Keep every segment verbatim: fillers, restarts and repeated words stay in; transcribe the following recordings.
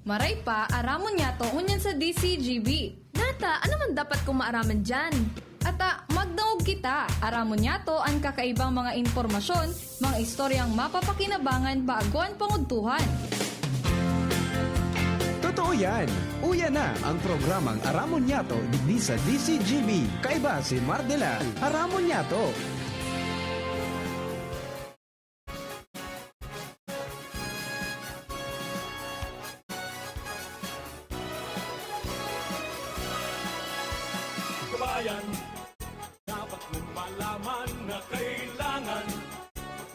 Maray pa, aramon niyato ngunyan sa D C G B. Nata, ano man dapat kong maaraman diyan? Ata, magdangog kita. Aramon niyato an kakaibang mga impormasyon, mga istoryang mapapakinabangan bago an pangudtuhan. Totoo yan! Uya na ang programang Aramon Niyato digdi sa D C G B. Kaiba si Mardela. Aramon Niyato! Kabayan, dapat mong malaman na kailangan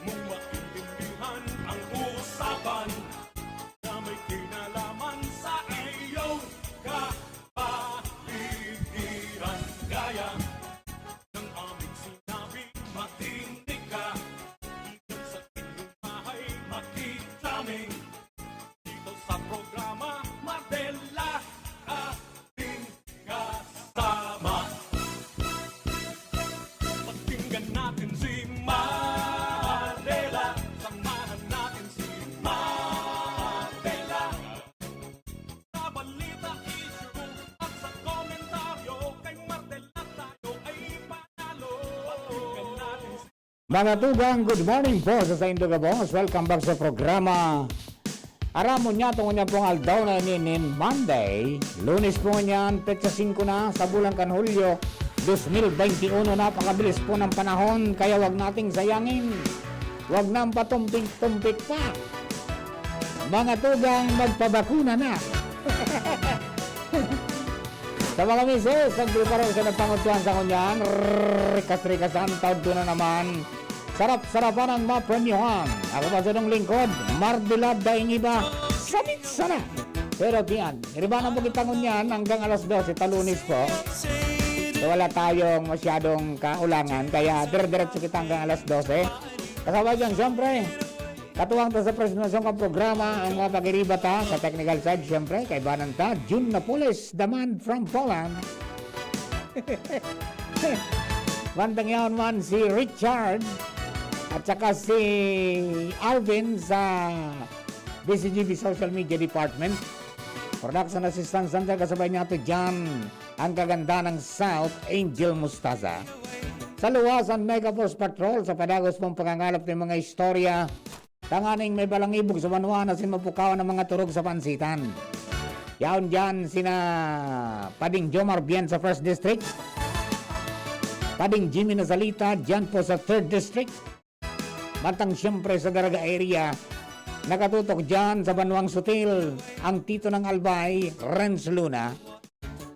mong maintindihan ang usapan na may kinalaman sa iyong kapaligiran. Gaya ng aming sinabi, makinig ka. Diyan sa inyong bahay, makiklaming. Dito sa programa, Mardela, ating kasama. Pakinggan natin si Mardela. Samahan natin si Mardela. Sa balita, issue, at sa komentaryo, kay Mardela tayo ay panalo. Pakinggan natin si Mga tugang, good morning po sa saindo gabos. Welcome back sa programa. Aramon niyato ngunyan pong aldaw na ini nin Monday. Lunes po ngunyan, petsa singko na sa bulan kan Hulyo, dos mil baynti uno. Napakabilis po ng panahon, kaya wag nating sayangin. Wag nang patumpik-tumpik pa. Mga tugang, magpabakuna na. Sa mga misis, nagpreparar sa nagpangutuan sa ngunyan, rikas-rikasan, taod ko na naman. Sarap-sarapan ang mapremyohan. Ako pa sa inyong lingkod, Mardela, daing iba, sabit sana. Pero diyan, iribanan po kita ngunyan hanggang alas dose, ta Lunes po. So, wala tayong masyadong kaulangan, kaya dire-diretso kita hanggang alas dose. Kasabay dyan, siyempre, katuwang ta sa presentasyon kan programa, ang mga pag-iriba ta sa technical side, siyempre, kaibanan ta, Jun Napoles, the man from Poland. Bandang yaon man si Richard at saka si Alvin sa D C G B Social Media Department. Production Assistant Center, kasabay niyato dyan ang kagandahan ng South, Angel Mostaza. Sa luwasan, Mega Force Patrol, sa padagos pong pangangalap ng mga istorya, tanganing may balangibog sa banwaan asin mapukawan ang mga turog sa pansitan. Yaon dyan sina Pading Jomar Bien sa First District, Pading Jimmy Nazalita dyan po sa Third District, mantang siyempre sa Daraga area, nakatutok dyan sa Banwang Sutil, ang tito ng Albay, Renz Luna.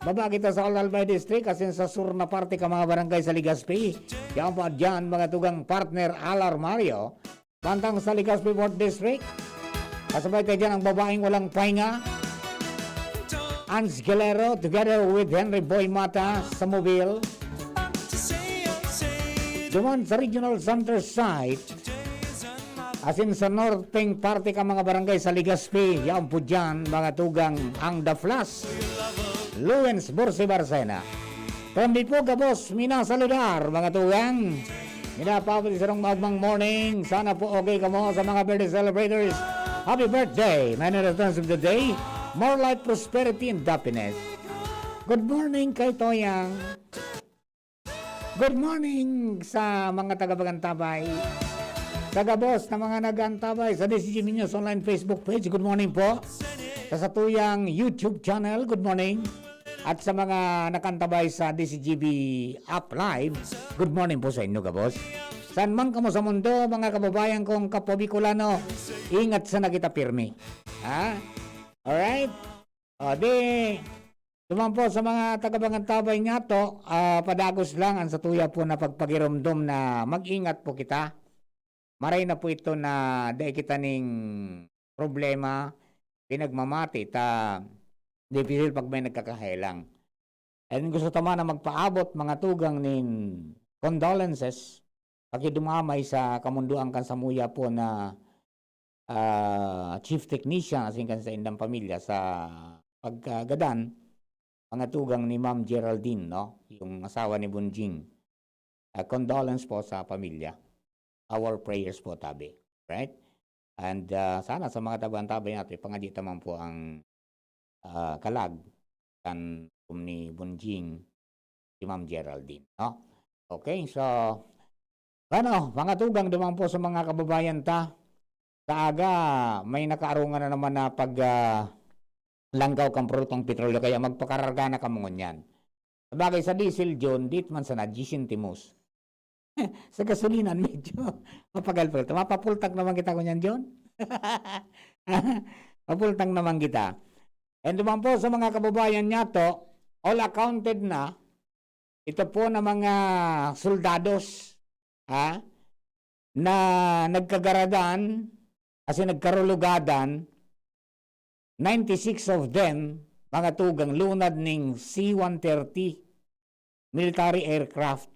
Baba kita sa Albay District, asin sa sur na parte ka mga barangay sa Legazpi. Yan pa dyan, mga tugang partner, Alar Mario. Mantang sa Legazpi Fourth District, kasabay tayo dyan ang babaeng walang pahinga, Ans Galero, together with Henry Boy Mata sa Mobile. Duman sa Regional Center Site, asin sa norteng parte ka mga barangay sa Legazpi, yaon po dyan, mga tugang ang The Flash, Lawrence Borsi Barcena. From Bipo, gabos, minasaludar, mga tugang. Minapapati sarong maugmang morning. Sana po okay kamo sa mga birthday celebrators. Happy birthday! Many returns of the day. More life, prosperity, and happiness. Good morning kay Toyang. Good morning sa mga taga-Bagantabay. Sa gabos na mga nag-antabay sa D C G B News Online Facebook page, good morning po. Sa satuyang YouTube channel, good morning. At sa mga nakantabay sa D C G B app live, good morning po sa inyo, gabos. Saan man kamo sa mundo, mga kababayan kong Kapo Bicolano, ingat sana kita pirmi. Ha? Alright? O, di, duman po sa mga taga-Bagantabay niyato, ah, padagos lang ang satuya po na pagpagiromdom na mag-ingat po kita. Maray na po ito na dai kita ning problema, pinagmamati ta, dipisil pag may nagkakahelang. And gusto ta man na magpaabot, mga tugang, nin condolences, pakidumamay sa kamundoan kan samuya po na, ah, chief technician, asin kan saindang pamilya sa pagkagadan, mga tugang, ni Ma'am Geraldine, no? Yung asawa ni Bonjing. Ah, condolence po sa pamilya. Our prayers po, tabi. Right? And, ah, sana sa mga taga-Bagantabay natin, pangadi ta man po ang ah, kalag kan ni Bonjing, si Ma'am Geraldine, no? Okay, so, ano, mga tugang duman po sa mga kababayan ta, sa aga, may nakaarungan na naman na pag, ah, langkaw kan produktong petrolyo, kaya magpakararga na kamo ngunyan. Sabagay, sa diesel, John, dit man sana, diyes sentimos. Sa gasolina, medyo mapagal-pagal. Mapapultak naman kita ngunyan, John. Mapultak naman kita. And duman po sa mga kababayan niyato, all accounted na, ito po na mga soldados, ha, na nagkagaradan, kasi nagkarulugadan, ninety-six of them, mga tugang lunad ning C one thirty military aircraft.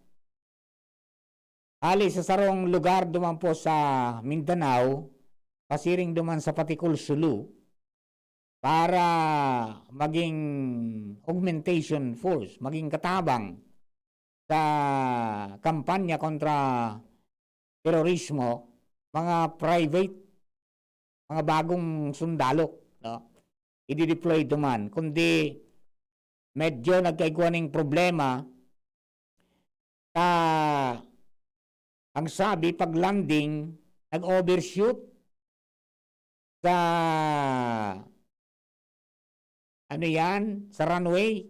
Hali sa sarong lugar duman po sa Mindanao, pasiring duman sa Paticul, Sulu, para maging augmentation force, maging katabang sa kampanya kontra terorismo, mga private, mga bagong sundalo, no? Idi-deploy duman. Kundi medyo nagkaigwa ning problema ta ang sabi, pag landing, nag-overshoot sa, ano yan, sa runway.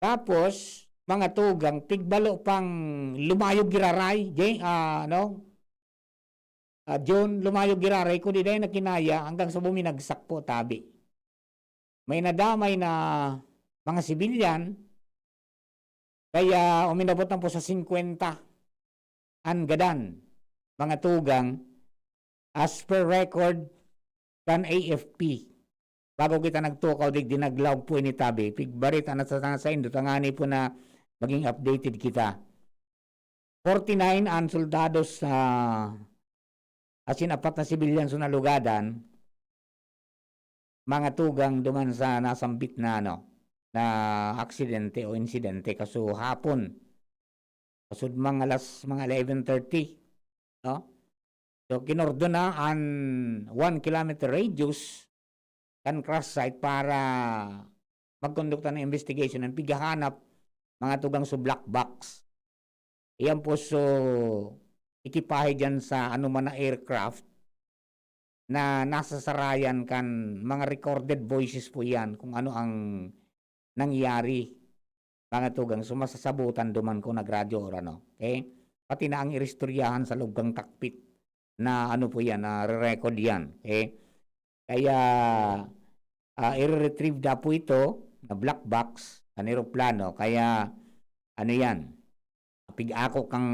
Tapos, mga tugang, pigbalo pang lumayo giraray, je-, ah, ano, ah, John, lumayo giraray, kundi dahil na kinaya hanggang sa buminagsak po, tabi. May nadamay na mga sibilyan, kaya uminabot na po sa singkwenta an gadan, mga tugang, as per record kan A F P. Bago kita nagtukaw, digdi naglaog po ini, tabi. Pigbarita na sa, sa indo, tangani po na maging updated kita. Forty-nine an soldados, ah, asin apat na sibilyan so nalugadan, mga tugang duman sa nasambit na, ano, na aksidente o insidente kaso hapon. Kasud mga alas, mga eleven thirty, no? So, kinordon na an one kilometer radius kan crash site para magkondukta ng investigation and pighahanap mga tugang so black box. Iyan po so ekipahe diyan sa anuman na aircraft na nasa sarayan kan mga recorded voices po iyan kung ano ang nangyari, mga tugang. So, masasabutan duman kung nagradyo or ano, okay? Pati na ang iristoryahan sa loob kang cockpit na ano po yan, na re-record yan, okay? Kaya, ah, i-retrieve na po ito na black box, an eroplano. Kaya, ano yan, pig-ako kang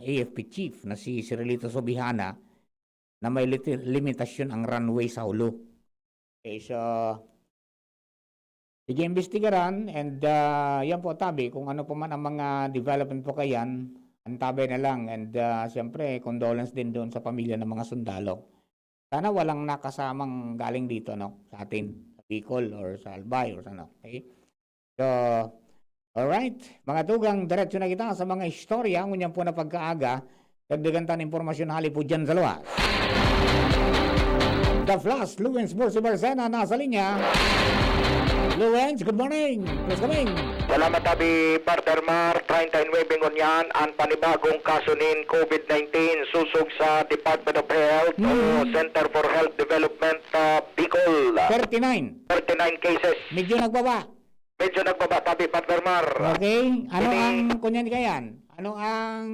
A F P chief na si Cirilito Sobihana na may liti-, limitasyon ang runway sa hulo. Okay, so, sige, imbestigaran and, ah, yan po, tabi, kung ano pa man ang mga development po kayan, antabay na lang and, ah, siyempre, condolence din doon sa pamilya ng mga sundalo. Sana walang nakasamang galing dito, no, sa atin, sa Bicol or sa Albay or sa ano, okay? So, alright, mga tugang, diretso na kita sa mga istorya, ngunyan po na pagkaaga, dagdagan ta ng impormasyon hali po dyan sa luwas. The Flash, Luwens Bursi Barcena, nasa linya. Luwens, good morning. Please coming. Salamat, tabi, Partner Mar. Treinta y nueve ngunyan an panibagong kaso nin COVID nineteen, susog sa Department of Health o Mhm. Center for Health Development, ah, Bicol. Thirty-nine. Thirty-nine cases. Medyo nagbaba. Medyo nagbaba, tabi, Partner Mar. Okay. Ano Ini- ang, kunyan kayan? Ano ang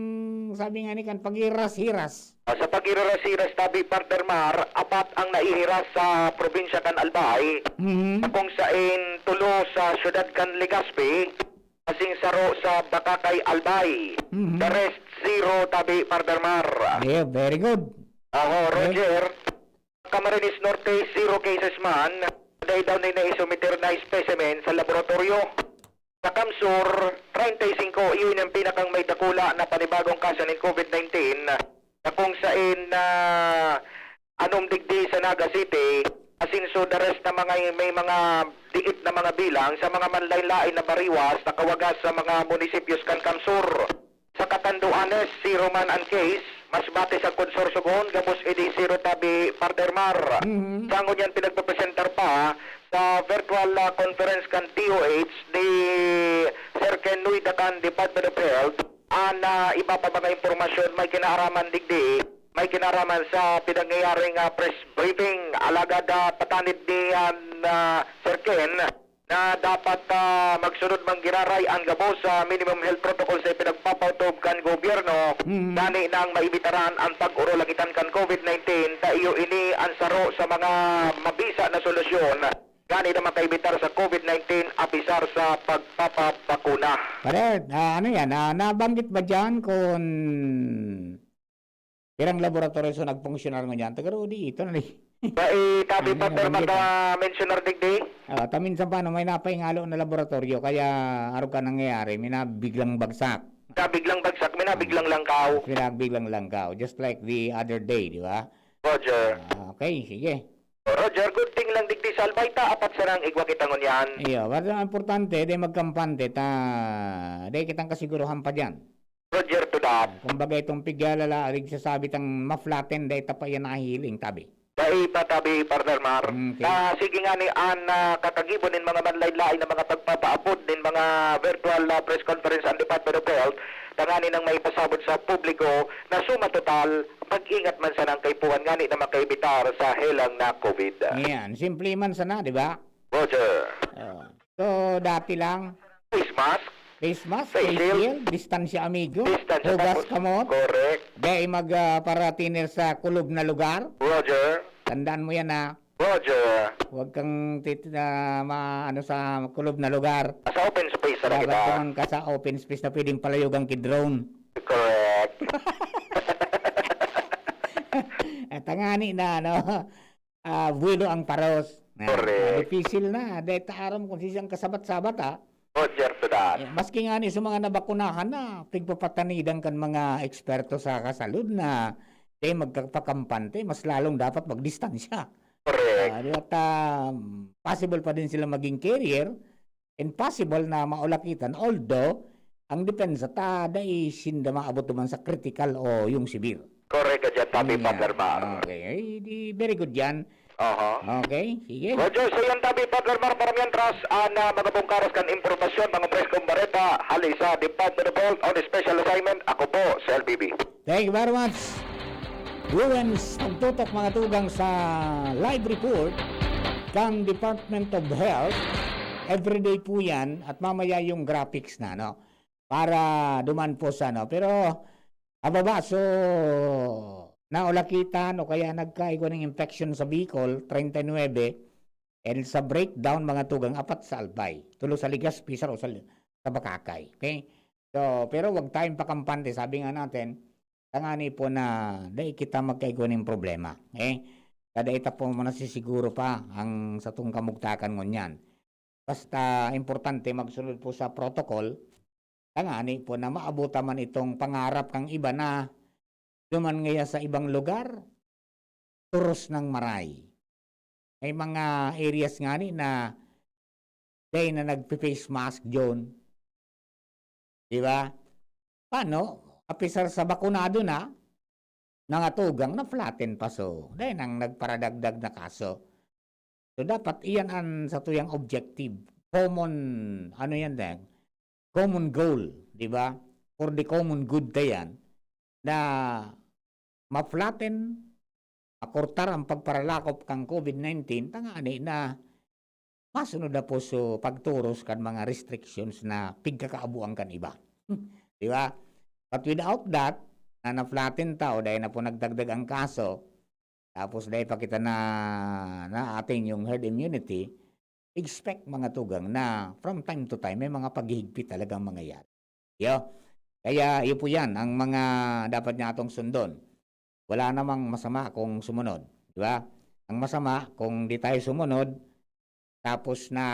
sabi nga ni kan, paghiras-hiras? Ah, sa paghiras-hiras, tabi, Partner Mar, apat ang naihiras sa probinsya kan Albay, Mhm. na kung sain tulo sa siyudad kan Legazpi, asing saro sa Bacacay, Albay. Mhm. The rest, zero, tabi, Partner Mar. Yeah, very good. Aho, Okay. Roger. Camarines Norte, zero cases man. Dai daw na isumiter na specimen sa laboratoryo. Sa CamSur, treinta y cinco, iyon ang pinakang may dakula na panibagong kaso nin COVID nineteen, na kung sain na anom digdi sa Naga City, asin so the rest na mga, may mga diit na mga bilang sa mga manlain-lain na bariwas na kawagas sa mga munisipyos kan CamSur. Sa Catanduanes, zero man an case. Masbate sagkod Sorsogon, gabos idi zero tabi, Partner Mar. Mhm. Sa ngunyan pinagpapresentar pa sa virtual, ah, conference kan D O H, ni Sir Ken Noy Dacan, Department of Health, an, ah, iba pa mga impormasyon may kinaaraman digdi, may kinaaraman sa pinangyayaring, ah, press briefing. Alagad, ah, patanid ni, an, ah, Sir Ken na dapat, ah, magsunod man giraray an gabos sa minimum health protocol sa ipinagpapautob kan gobyerno, Mm. ngani nang maibitaran an pag-orolangitan kan COVID nineteen, ta iyo ini an saro sa mga mabisa na solusyon ngani na makaibitar sa COVID nineteen, apisar sa pagpapabakuna. Pare, ah, ano yan? Ah, nabanggit ba dyan kung pirang laboratorio sa nagfunksyonar ngunyan? Taga Rodi, ito na ni. Ba, eh, tabi Ano pa, yan, pero nabanggit, ah? Maka-mensionar digdi? Ah, ta minsan pa, no, may napahingalo na laboratorio, kaya arog ka nangyayari, may nabiglang bagsak. Nabiglang bagsak, may nabiglang langkaw. May nabiglang langkaw, just like the other day, di ba? Roger. Ah, okay, sige. Roger, good thing lang digdi sa Albay ta, apat sarang igwa kita ngunyan. Iyo, pero ang importante, di magkampante ta, di kitang kasiguruhan pa diyan. Roger to that. Kumbaga, itong pigyalala, arig sasabi tang ma-flatten, dai ta pa yan nahihiling, tabi. Dai pa, tabi, Partner Mar. Okay. Ah, sige nga ni an, ah, kakagibo nin mga manlain-lain na mga pagpapaabot nin mga virtual, ah, press conference ang Department of Health, tanganing maipasabot sa publiko na suma total, mag-ingat man sana ang kaipuhan ngani na makaibitar sa helang na COVID. Yan, simple man sana, di ba? Roger. Oh. So, dati lang. Face mask. Face mask, Face face shield. Shield, distansya, amigo. Distansya, Hugas tapos kamot. Correct. Dai mag, ah, paratiner sa kulob na lugar. Roger. Tandaan mo yan, ha. Roger. Huwag kang tit-, ah, ma-, ano, sa kulob na lugar. Sa open space na Dapat kita. Duman ka sa open space na pwedeng palayogan ki drone. Correct. At tangani na, ano, ah, buwelo ang paros. Na, Correct. Dipisil na. Dahil ta aram kung sisang kasabat-sabat, ha. Roger to that. Eh, maski nga ni sa mga nabakunahan na, pigpapatanidan kan mga eksperto sa kasalud na, eh, magkapakampante, mas lalong dapat magdistansya. Correct. Ah, di ba? At, ah, possible pa din sila maging carrier, and possible na maulakitan. Although, ang depensa ta, dai sinda maabot duman sa critical o yung severe. Correct ka dyan, Papi Yan. Partner Mar. Okay. Ay, di, very good yan. Aha. Okay, sige. Roger, so yan, Papi Partner Mar, para mientras, ah, na mga bungkaras kan impormasyon, mga preskong bareta, hali sa Department of Health on special assignment, ako po, sa L B B. Thank you very much. Ruens, pagtutok mga tugang sa live report kan Department of Health. Everyday po yan at mamaya yung graphics na, no? Para duman po sa, no? Pero, ababa, so, naulakitan o kaya nagkaigwa ng infection sa Bicol, treinta y nuebe, and sa breakdown, mga tugang, apat sa Albay, tulo sa Legazpi, saro sa, sa Bacacay. Okay? So, pero wag tayong pakampante, sabi nga natin, tangani po na dai kita magkaigwa nin problema. Eh, kada ita po masisiguro pa ang satong kamugtakan ngunyan. Basta importante magsunod po sa protocol, tangani po na maabutan man itong pangarap kang iba na duman ngaya sa ibang lugar, turos ng maray. May mga areas nga ni na dai na nagpe-face mask diyon. Di ba? Paano? Apisar sa bakunado na, nangatugang na flatten pa. So, dai nang nagparadagdag na kaso. So, dapat iyan an satuyang objective. Common, ano yan din? Common goal, di ba? For the common good ta yan, na ma-flatten, makortar ang pagparalakop kan COVID nineteen, tangani na masunod na po so pagturos kan mga restrictions na pigkakaabuan kan iba. Di ba? But without that, na na-flatten ta o dahil na po nagdagdag ang kaso, tapos dahil pa kita na, na atin yung herd immunity, expect mga tugang na from time to time may mga paghihigpit talagang mangyayari. Yo. Kaya iyo po yan ang mga dapat niya atong sundon. Wala namang masama kung sumunod, di ba? Ang masama kung di tayo sumunod, tapos na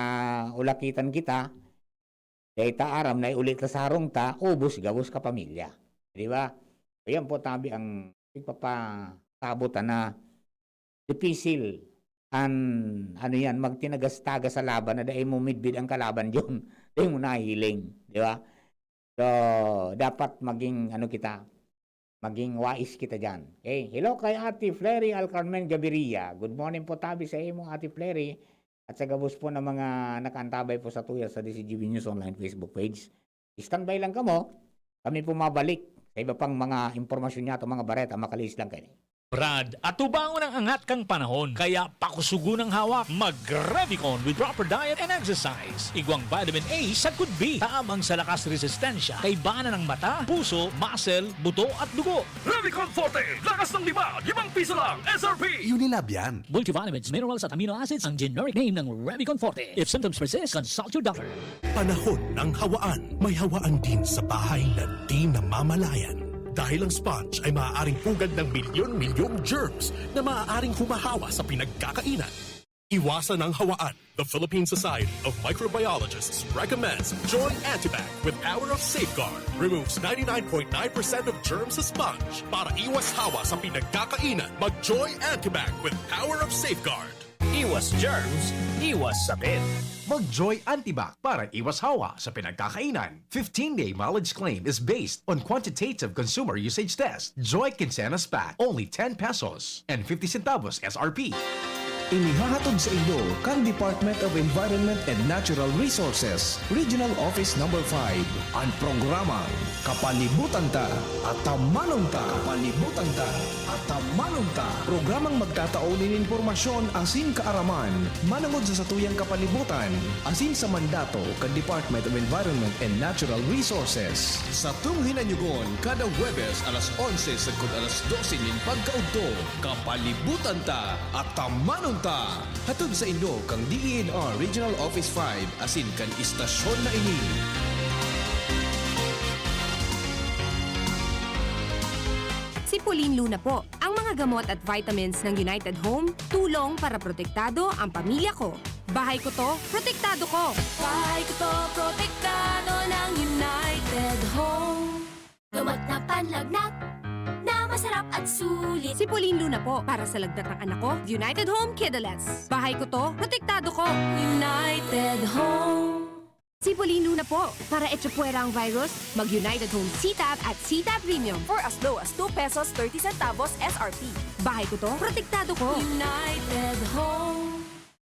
ulakitan kita, dahil ta aram na iuli ta sa harong ta, ubos gabos ka pamilya. Di ba? Ayan po tabi ang ipapasabot na dipisil an, ano yan, magtinagas-tagas sa laban na dai mo midbid ang kalaban diyon. Dai mo nahiling, di ba? So, dapat maging, ano kita, maging wais kita diyan. Okay? Hello kay Ate Flery Alcarmen Gaviria. Good morning po tabi sa imo, Ate Flery. at sa gabos po ng mga nakaantabay po sa tuya sa D C G B News Online Facebook page. Standby lang kamo. Kami po mabalik sa iba pang mga impormasyon niya, mga bareta, makalihis lang kaini. Brad, atubangon ang angat kan panahon, kaya pakusugon ang hawak. Mag-Revicon with proper diet and exercise. Igwang vitamin A sagkod B, tabang sa lakas resistensya, kaibanan ng mata, puso, muscle, buto at dugo. Revicon Forte, lakas ng lima, limang piso lang, S R P! Unilab yan. Multivitamins, minerals at amino acids ang generic name ng Revicon Forte. If symptoms persist, consult your doctor. Panahon ng hawaan. May hawaan din sa bahay na di namamalayan. Dahil ang sponge ay maaaring pugad ng milyon-milyong germs na maaaring humahawa sa pinagkakainan. Iwasan ang hawaan. The Philippine Society of Microbiologists recommends Joy Antibac with Power of Safeguard. Removes ninety-nine point nine percent of germs sa sponge. Para iwas hawa sa pinagkakainan, mag Joy Antibac with Power of Safeguard. Iwas germs, iwas sakit. Mag Joy Antibac para iwas hawa sa pinagkakainan. Fifteen-day mileage claim is based on quantitative consumer usage test. Joy Quincenas Pack, only ten pesos and fifty centavos S R P. Inihahatod sa inyo kan Department of Environment and Natural Resources, Regional Office Number five, an programang Kapalibutan Ta, Atamanon Ta. Kapalibutan Ta, Atamanon Ta. Programang magtatao nin impormasyon asin kaaraman manangod sa satuyang kapalibutan asin sa mandato kan Department of Environment and Natural Resources. Satong hinanyogon kada Huwebes alas onse sagkod alas dose nin pagkaudto. Kapalibutan Ta, Atamanon Ta. Hatod sa inyo kan D E N R Regional Office five asin kan istasyon na ini. Si Pauline Luna po. Ang mga gamot at vitamins ng United Home, tulong para protektado ang pamilya ko. Bahay ko to, protektado ko. Bahay ko to, protektado ng United Home. Gamot na panlagnat, na masarap at sulit. Si Pauline Luna po, para sa lagnat ng anak ko, United Home Kidalettes. Bahay ko to, protektado ko. United Home. Si Pauline Luna po, para echapuwera ang virus, mag United Home C-Tab at C-Tab Premium. For as low as two pesos thirty centavos S R P. Bahay ko to, protektado ko. United Home.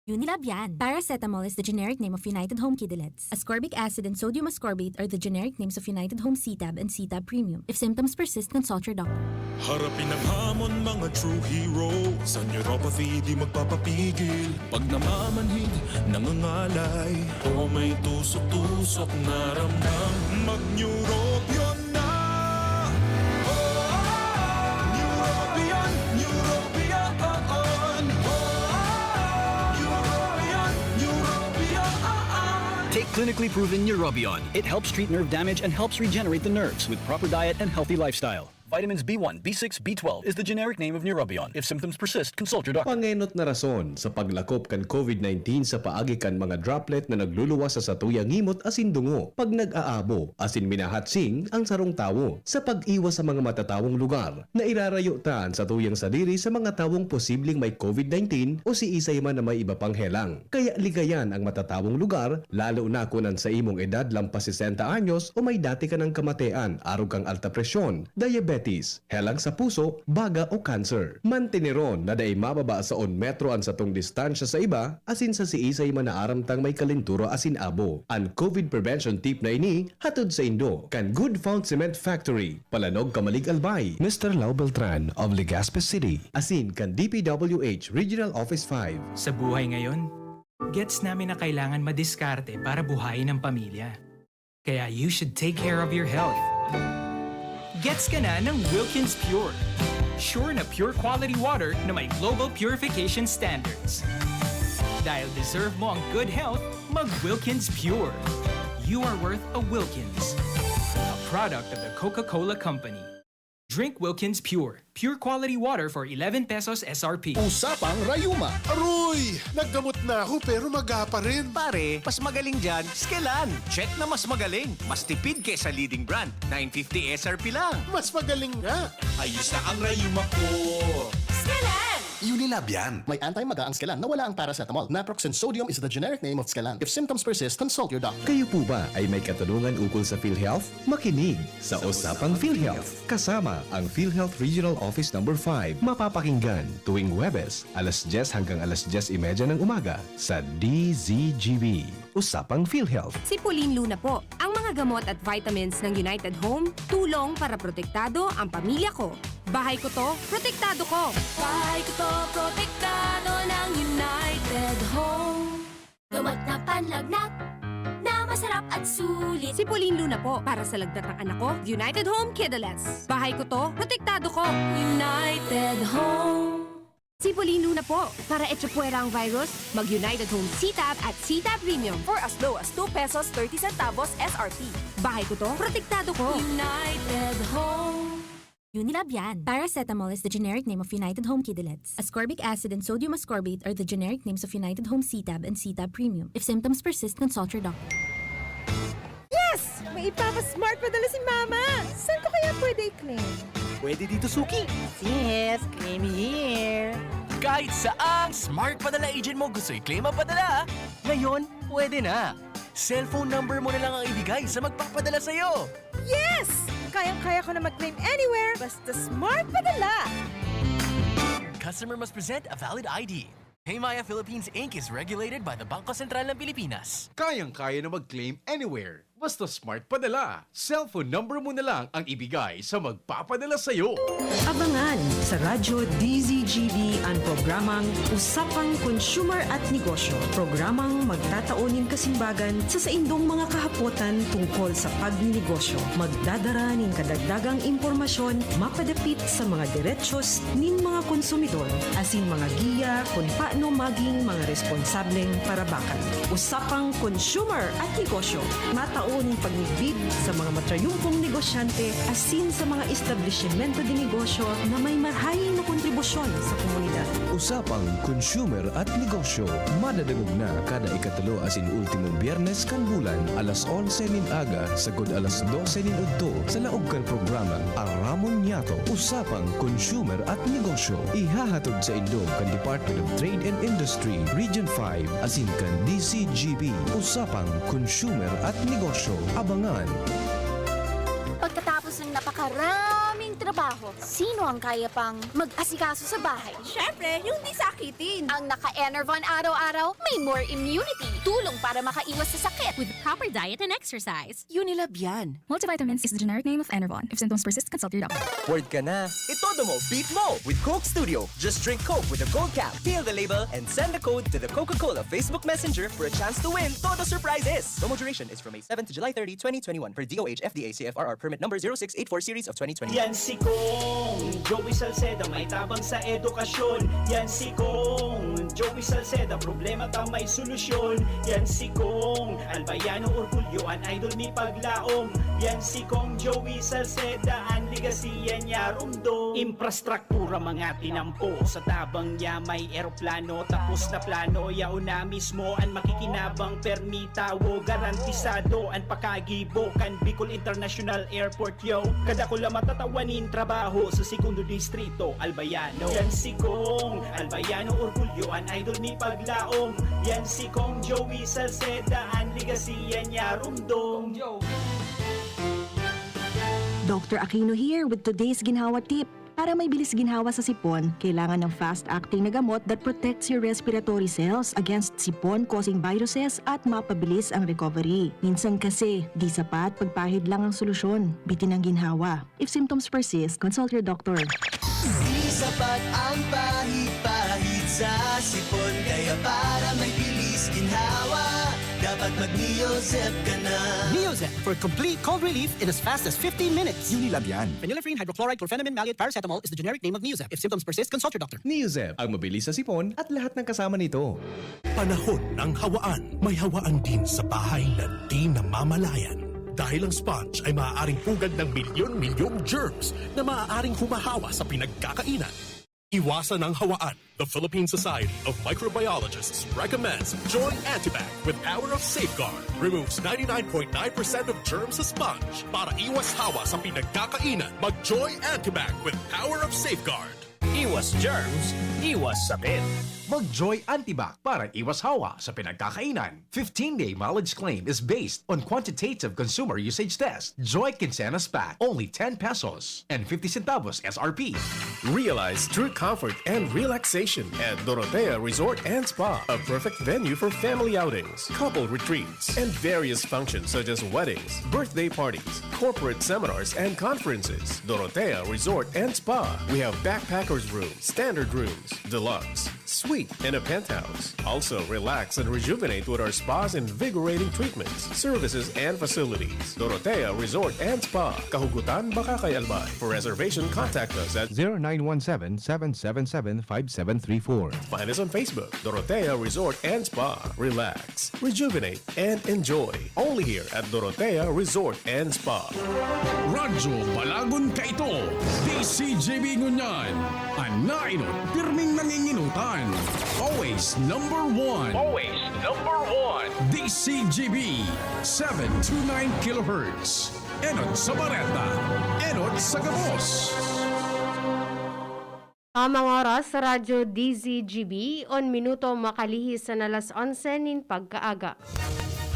Unilab yan. Paracetamol is the generic name of United Home Kidalettes. Ascorbic acid and sodium ascorbate are the generic names of United Home C-Tab and C-Tab Premium. If symptoms persist, consult your doctor. Harapin ang hamon, mga true heroes. Ang neuropathy di magpapapigil. Pag namamanhid, nangangalay, o may tusok-tusok na ramdam, mag-Neurobion na! Oh, Neurobion, Neurobion, oh, oh. Neurobion, Neurobion, oh, oh. Take clinically proven Neurobion. It helps treat nerve damage and helps regenerate the nerves with proper diet and healthy lifestyle. Vitamins B one, B six, B twelve is the generic name of Neurobion. If symptoms persist, consult your doctor. Pangenot na rason sa paglakop kan COVID nineteen sa paagi kan mga droplet na nagluluwas sa satuyang ngimot asin dungo. Pag nag-aabo asin minahatsing ang sarong tawo, sa pag-iwas sa mga matatawong lugar, nairarayo ta an satuyang sadiri sa mga tawong posibleng may COVID nineteen o siisay man na may iba pang helang. Kaya ligayan ang matatawong lugar, lalo na kun an saimong edad lampas sesenta anyos o may dati ka nang kamatean, arog kang alta presyon, diabetes, helang sa puso, baga o cancer. Manteneron na dai mababa sa un metro an satong distansya sa iba, asin sa siisay man na aram tang may kalentura asin abo. An COVID prevention tip na ini hatod saindo kan Good Found Cement Factory, Palanog, Camalig, Albay, Mister Lau Beltran of Legazpi City, asin kan D P W H Regional Office five. Sa buhay ngayon, gets namin na kailangan madiskarte para buhayin ang pamilya. Kaya you should take care of your health. Gets ka na ng Wilkins Pure. Sure na pure quality water na may global purification standards. Dahil deserve mo ang good health, mag Wilkins Pure. You are worth a Wilkins. A product of the Coca-Cola Company. Drink Wilkins Pure. Pure quality water for eleven pesos S R P. Usapang rayuma. Aroy! Naggamot na ako pero maga pa rin. Pare, mas magaling dyan, Skelan. Check na mas magaling. Mas tipid kesa leading brand. Nine fifty S R P lang. Mas magaling nga. Ayos na ang rayuma ko. Skelan! Unilab yan. May anti-maga ang Scalan na wala ang paracetamol. Naproxen sodium is the generic name of Scalan. If symptoms persist, consult your doctor. Kayo po ba ay may katanungan ukol sa PhilHealth? Makinig sa Usapang PhilHealth kasama ang PhilHealth Regional Office Number five, mapapakinggan tuwing Huwebes, alas dyes hanggang alas dyes y media ng umaga sa D Z G B. Usapang PhilHealth. Si Pauline Luna po. Ang mga gamot at vitamins ng United Home, tulong para protektado ang pamilya ko. Bahay ko to, protektado ko. Bahay ko to, protektado ng United Home. Gamot na panlagnat na masarap at sulit. Si Pauline Luna po, para sa lagnat ng anak ko, United Home Kidalets. Bahay ko to, protektado ko. United Home. Si Pauline Luna po, para echapuwera ang virus, mag United Home C-Tab at C-Tab Premium. For as low as two pesos thirty centavos S R P. Bahay ko to, protektado ko. United Home. Unilab yan. Paracetamol is the generic name of United Home Kidalets. Ascorbic acid and sodium ascorbate are the generic names of United Home C-Tab and C-Tab Premium. If symptoms persist, consult your doctor. Yes! May ipapa-smart padala si Mama! Saan ko kaya pwede i-claim? Pwede dito, Suki. Yes, claim here. Kahit saang Smart Padala agent mo gusto i-claim ang padala, Ngayon, pwede na. cellphone number mo na lang ang ibigay sa magpapadala sa'yo. Yes! Kayang-kaya ko na mag-claim anywhere basta smart padala! Customer must present a valid I D. Paymaya Philippines Inc is regulated by the Bangko Sentral ng Pilipinas. Kayang-kaya na mag-claim anywhere. Basta smart padala. Cellphone number mo na lang ang ibigay sa magpapadala sa'yo. Abangan sa Radyo D Z G B an programang Usapang Consumer at Negosyo. Programang magtatao nin kasimbagan sa saindong mga kahapotan tungkol sa pagninegosyo. Magdadara nin kadagdagang impormasyon mapadapit sa mga derechos nin mga konsumidor asin mga giya kun paano maging mga responsableng parabakan. Usapang Consumer at Negosyo, matao nin pagmidbid sa mga matrayumpong negosyante asin sa mga establisimento de negosyo na may marahay na kontribusyon sa komunidad. Usapang Consumer at Negosyo, madadangog na kada ikatulo asin ultimong Biyernes kan bulan, alas onse nin aga sagod alas dose nin udto, sa laog kan programang Aramon Niyato, Usapang Consumer at Negosyo. Ihahatod saindo kan Department of Trade and Industry, Region five, asin kan D Z G B, Usapang Consumer at Negosyo. Abangan! Pagkatapos ng napakaraming trabaho, sino ang kaya pang mag-asikaso sa bahay? Siyempre, yung di sakitin. Ang naka-Enervon araw-araw, may more immunity. Tulong para makaiwas sa sakit. With proper diet and exercise. Unilab yan. Multivitamins is the generic name of Enervon. If symptoms persist, consult your doctor. Bored ka na? Itodo mo, beat mo with Coke Studio. Just drink Coke with a cold cap, peel the label, and send the code to the Coca-Cola Facebook Messenger for a chance to win Todo Surprises. Promo duration is from May seven to July thirty, twenty twenty-one, per D O H F D A C F R R permit number zero six eight four series of twenty twenty. Yan si Kong Joey Salceda, may tabang sa edukasyon. Yan si Kong Joey Salceda, problema ta may solusyon. Yan si Kong Albayano Orgulyo, an idol mi paglaom. Yan si Kong Joey Salceda, an legacy yan niya rumdom. Infrastruktura mga tinampo, sa tabang niya may eroplano. Tapos na plano, yaon na mismo an makikinabang, permi tawo, garantisado an pakagibo kan Bicol International Airport, yo. Kadakula matatawan nin trabaho sa Segundo Distrito, Albayano. Yan si Kong Albayano Orgulyo, an idol mi paglaom. Yan si Kong Joey Salceda, an legacy yan niya rumdom. Doctor Aquino here with today's ginhawa tip. Para may bilis ginhawa sa sipon, kailangan ng fast-acting na gamot that protects your respiratory cells against sipon-causing viruses at mapabilis ang recovery. Minsan kasi, di sapat pagpahid lang ang solusyon. Bitin ang ginhawa. If symptoms persist, consult your doctor. Di sapat ang pahid-pahid sa sipon, kaya para may bilis ginhawa, dapat mag-Neozep ka na. Neozep for complete cold relief in as fast as fifteen minutes. Unilab yan. Phenylephrine, hydrochloride, chlorphenamine, maleate, paracetamol is the generic name of Neozep. If symptoms persist, consult your doctor. Neozep, ang mabilis sa sipon at lahat ng kasama nito. Panahon ng hawaan. May hawaan din sa bahay na di namamalayan. Dahil ang sponge ay maaaring pugad ng milyon-milyong germs na maaaring humahawa sa pinagkakainan. Iwasan ang hawaan. The Philippine Society of Microbiologists recommends Joy Antibac with Power of Safeguard. Removes ninety-nine point nine percent of germs sa sponge. Para iwas hawa sa pinagkakainan, mag Joy Antibac with Power of Safeguard. Iwas germs, iwas sakit. Mag-Joy Antibac para iwas hawa sa pinagkakainan. Fifteen-day mileage claim is based on quantitative consumer usage test. Joy Quincenas Pack, only ten pesos and fifty centavos S R P. Realize true comfort and relaxation at Dorotea Resort and Spa, a perfect venue for family outings, couple retreats, and various functions such as weddings, birthday parties, corporate seminars, and conferences. Dorotea Resort and Spa. We have backpackers room, standard rooms, deluxe, suite, and a penthouse. Also, relax and rejuvenate with our spa's invigorating treatments, services, and facilities. Dorotea Resort and Spa, Kahugutan, Bacacay, Albay. For reservation, contact us at zero nine one seven, seven seven seven, five seven three four. Find us on Facebook, Dorotea Resort and Spa. Relax, rejuvenate, and enjoy. Only here at Dorotea Resort and Spa. Radyo Balagon Kaito, D C G B Ngunyan, an nainot pirming nanginginutan. Always number one. Always number one. D C G B, seven two nine kilohertz. Enot sa bareta, enot sa gabos. Tamang oras sa Radyo D Z G B, on minuto makalihis na alas onse nin pagkaaga.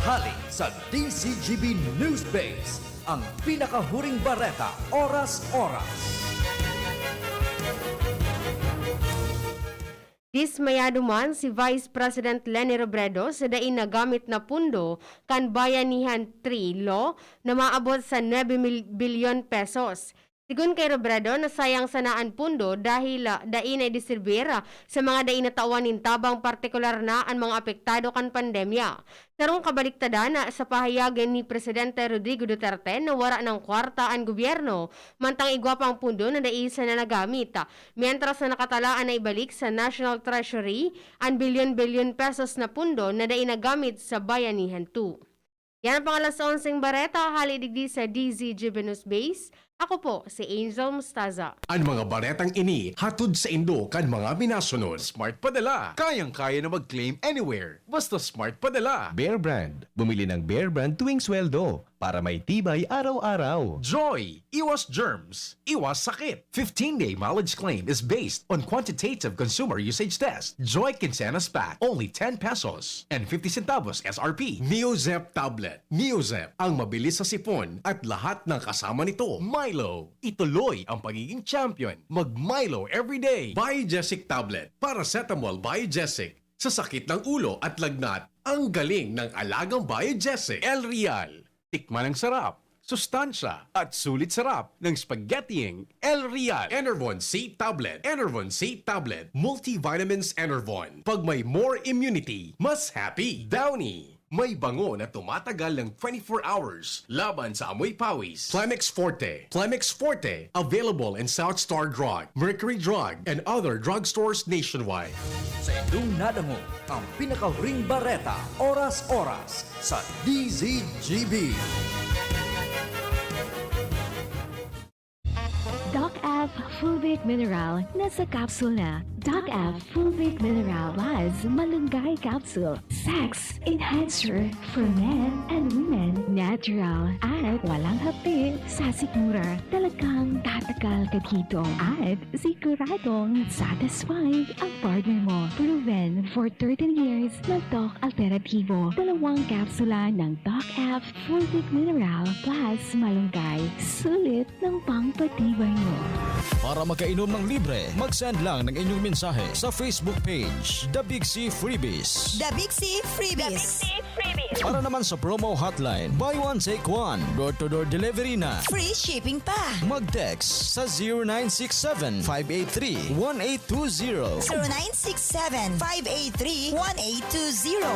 Hali sa D Z G B News Base, ang pinakahuring bareta, oras-oras. Dismayado man si Vice President Leni Robredo sa dai nagamit na pundo kan Bayanihan three Law na maabot sa nuebe mil bilyon pesos. Sigon kay Robredo, nasayang sana an pundo dahil, ah, dai naidistribuyir, ah, sa mga dai natawan nin tabang, partikular na an mga apektado kan pandemya. Sarong kabaliktadan, ah, sa pahayag ni Presidente Rodrigo Duterte na wara nang kwarta an gobyerno, mantang igwa pa ang pundo na dai sana nagamit. Mientras na nakatalaan na ibalik sa National Treasury an bilyon-bilyon pesos na pundo na dai nagamit sa Bayanihan two. Yan ang pang alas onseng bareta, hali digdi sa D Z G B News Base. Ako po si Angel Mustaza. An mga baretang ini hatod saindo kan mga minasunod. Smart Padala. Kayang-kaya na mag-claim anywhere. Basta Smart Padala. Bear Brand. Bumili ng Bear Brand tuwing sweldo para may tibay araw-araw. Joy. Iwas germs. Iwas sakit. Fifteen-day mileage claim is based on quantitative consumer usage test. Joy Quincenas Pack, only ten pesos and fifty centavos S R P. Neozep Tablet. Neozep, ang mabilis sa sipon at lahat ng kasama nito. Milo, ituloy ang pagiging champion. Mag Milo everyday. Biogesic Tablet, Paracetamol Biogesic. Sa sakit ng ulo at lagnat, ang galing ng alagang Biogesic. El Real, tikman ang sarap, sustansya, at sulit sarap ng spaghettiing El Real. Enervon C Tablet. Enervon C Tablet. Multivitamins Enervon. Pag may more immunity, mas happy. Downy. May bango na tumatagal ng twenty-four hours laban sa amoy pawis. Plemex Forte. Plemex Forte. Available in South Star Drug, Mercury Drug, and other drugstores nationwide. Sa indong nadangog ang pinakahuring bareta, oras-oras, sa D Z G B. Doc F Fulvic Mineral na sa capsule na. Doc F Fulvic Mineral Plus Malunggay Capsule. Sex Enhancer for men and women. Natural at walang hapdi sa sikmura. Talagang tatagal ka dito at siguradong satisfied ang partner mo. Proven for thirteen years na Doc Alternativo. Dalawang kapsula ng Doc F Fulvic Mineral Plus Malunggay. Sulit ng pangpatibay mo. Para makainom ng libre, mag-send lang ng inyong mensahe sa Facebook page, The Big C Freebies. The Big C Freebies. Para naman sa promo hotline, buy one, take one, door-to-door delivery na. Free shipping pa. Mag-text sa zero nine six seven, five eight three, one eight two zero. Zero nine six seven, five eight three, one eight two zero.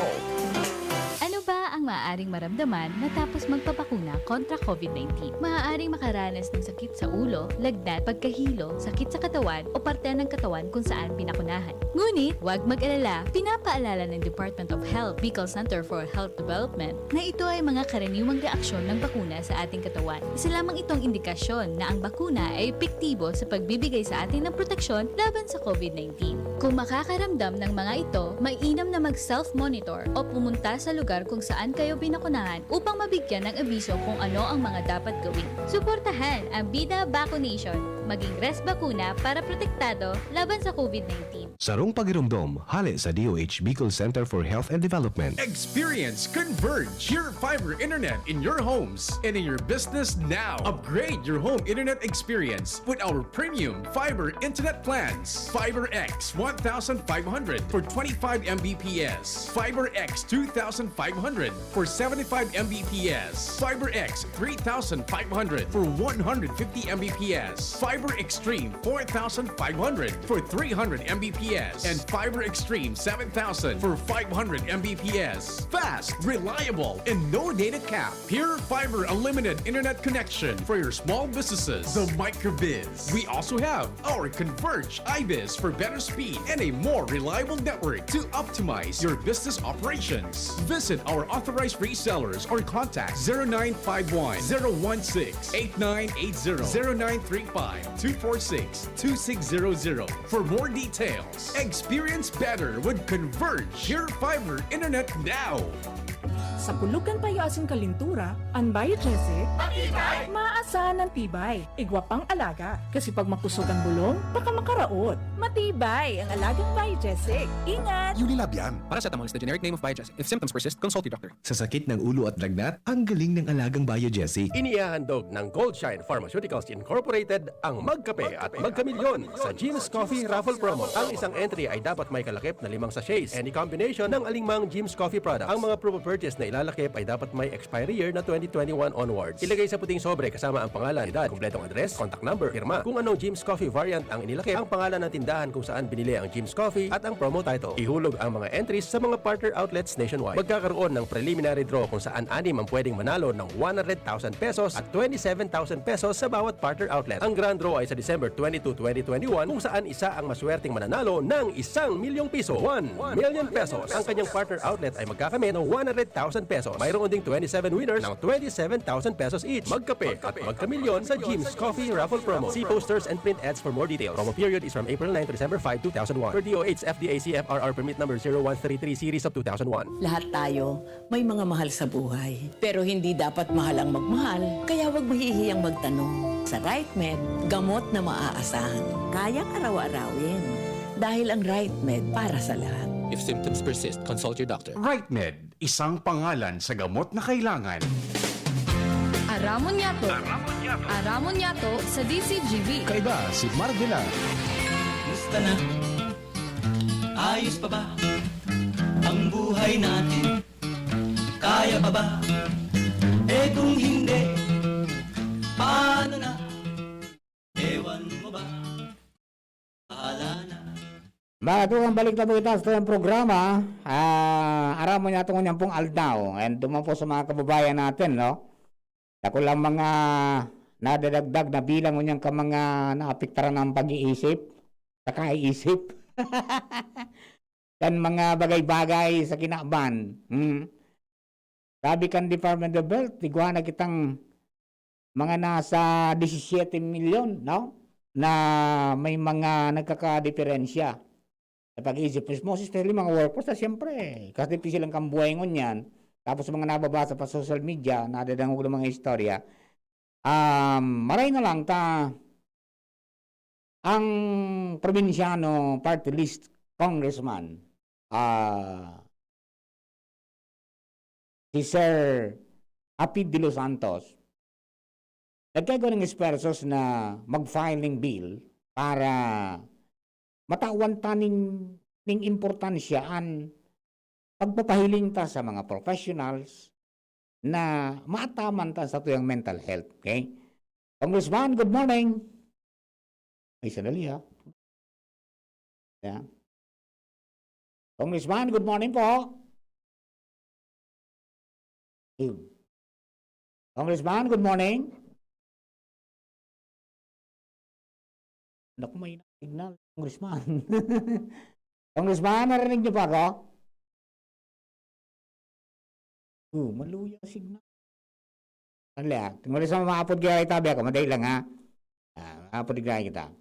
Ano ba ang maaaring maramdaman matapos magpabakuna kontra COVID nineteen? Maaaring makaranas ng sakit sa ulo, lagnat, pagkahilo, sakit sa katawan o parte ng katawan kung saan binakunahan. Ngunit, huwag mag-alala, pinapaalala ng Department of Health, Bicol Center for Health Development, na ito ay mga karaniwang reaksyon ng bakuna sa ating katawan. Isa lamang itong indikasyon na ang bakuna ay epektibo sa pagbibigay sa atin ng proteksyon laban sa COVID nineteen. Kung makakaramdam ng mga ito, mainam na mag-self-monitor o pumunta sa lugar kung saan kayo binakunahan upang mabigyan ng abiso kung ano ang mga dapat gawin. Suportahan ang Bida Vaccination. Maging Res Bakuna para protektado laban sa COVID nineteen. Sarong pagiromdom, hale sa D O H Bicol Center for Health and Development. Experience Converge, Pure Fiber Internet in your homes and in your business now. Upgrade your home internet experience with our premium fiber internet plans. Fiber X one thousand five hundred for twenty-five M B P S. Fiber X two thousand five hundred for seventy-five M B P S. Fiber X three thousand five hundred for one hundred fifty M B P S. Fiber Extreme four thousand five hundred for three hundred M B P S. And Fiber Extreme seven thousand for five hundred M B P S. Fast, reliable, and no data cap. Pure Fiber Unlimited Internet Connection for your small businesses. The Microbiz. We also have our Converge Ibis for better speed and a more reliable network to optimize your business operations. Visit our authorized resellers or contact zero nine five one, zero one six, eight nine eight zero, zero nine three five, two four six, two six zero zero for more details. Experience better with Converge Pure Fiber Internet now. Sa pulugan payo asin kalintura, an Biogesic, matibay! Maasa ng tibay. Igwa pang alaga. Kasi pag makusog ang bulong, baka makaraot. Matibay ang alagang Biogesic. Ingat! Unilab yan. Paracetamol is the generic name of Biogesic. If symptoms persist, consult your doctor. Sa sakit ng ulo at lagnat, ang galing ng alagang Biogesic. Inihahandog ng Goldshine Pharmaceuticals Incorporated ang Magkape at Magkamilyon sa Jim's Coffee Raffle Promo. Ang isang entry ay dapat may kalakip na limang sachets. Any combination ng alingmang Jim's Coffee product. Ang mga promo purchase na ilalakip ay dapat may expiry year na twenty twenty-one onwards. Ilagay sa puting sobre kasama ang pangalan, edad, kumpletong address, contact number, pirma. Kung anong Jim's Coffee variant ang inilakip, ang pangalan ng tindahan kung saan binili ang Jim's Coffee at ang promo title. Ihulog ang mga entries sa mga partner outlets nationwide. Magkakaroon ng preliminary draw kung saan anim ang pwedeng manalo ng one hundred thousand pesos at twenty-seven thousand pesos sa bawat partner outlet. Ang grand draw ay sa December twenty-two, twenty twenty-one, kung saan isa ang maswerteng mananalo ng isang milyong piso, one million pesos. Ang kanyang partner outlet ay magkakamit ng one hundred thousand pesos. Mayroon ding twenty-seven winners ng twenty-seven thousand pesos each. Magkape at magkamilyon sa Jim's Coffee Raffle Promo. See posters and print ads for more details. Promo period is from April nine to December five, two thousand one. Per D O H F D A C F R R Permit Number zero one three three Series of two thousand one. Lahat tayo may mga mahal sa buhay. Pero hindi dapat mahal ang magmahal, kaya huwag mahihiyang magtanong. Sa RightMed, gamot na maaasahan. Kayang araw-arawin. Dahil ang RightMed para sa lahat. If symptoms persist, consult your doctor. RightMed, isang pangalan sa gamot na kailangan. Aramon Yato. Aramon Yato sa D C G B. Kaiba si Mark Villar. Kumusta na? Ayos pa ba ang buhay natin? Kaya pa ba? Eh kung hindi, paano na? Ewan mo ba? Bahala na. Mga tugang, balik na po kita sa itong programa. Ah, aram mo niya itong unyang pong aldaw. And duman po sa mga kababayan natin, no? Ako lang mga nadadagdag na bilang unyang ka mga naapektaran ng pag-iisip, sa kaiisip. Kan mga bagay-bagay sa kinaban. Hmm. Sabi kan Department of Health, igwa na kitang mga nasa disisiete milyon, no? Na may mga nagkakadiperensya sa pag-iisip. Mismo, especially mga workers, na siyempre, kasi difícil ang kambuhay ngunyan. Tapos mga nababasa pa sa social media, nadadangog ng mga istorya. Um, maray na lang ta, ang probinsyano party list congressman, ah, si Sir Apid de los Santos, nagkaigwa ning esfuerzos na mag-file ning bill para matawan ta ning, ning importansya an pagpapahiling ta sa mga professionals na maataman ta sa tuyang mental health. Okay? Congressman, good morning. Ay, sandali ha. Yeah. Congressman, good morning po. Ayun. Congressman, good morning. Naku, may signal, Congressman. Congressman, narinig niyo pa ako? Oh, maluya signal. Sandali, ah. Tingnan mo sa mga apod kaya itabi ako. Madali lang, ha? Ah, apod kaya kita.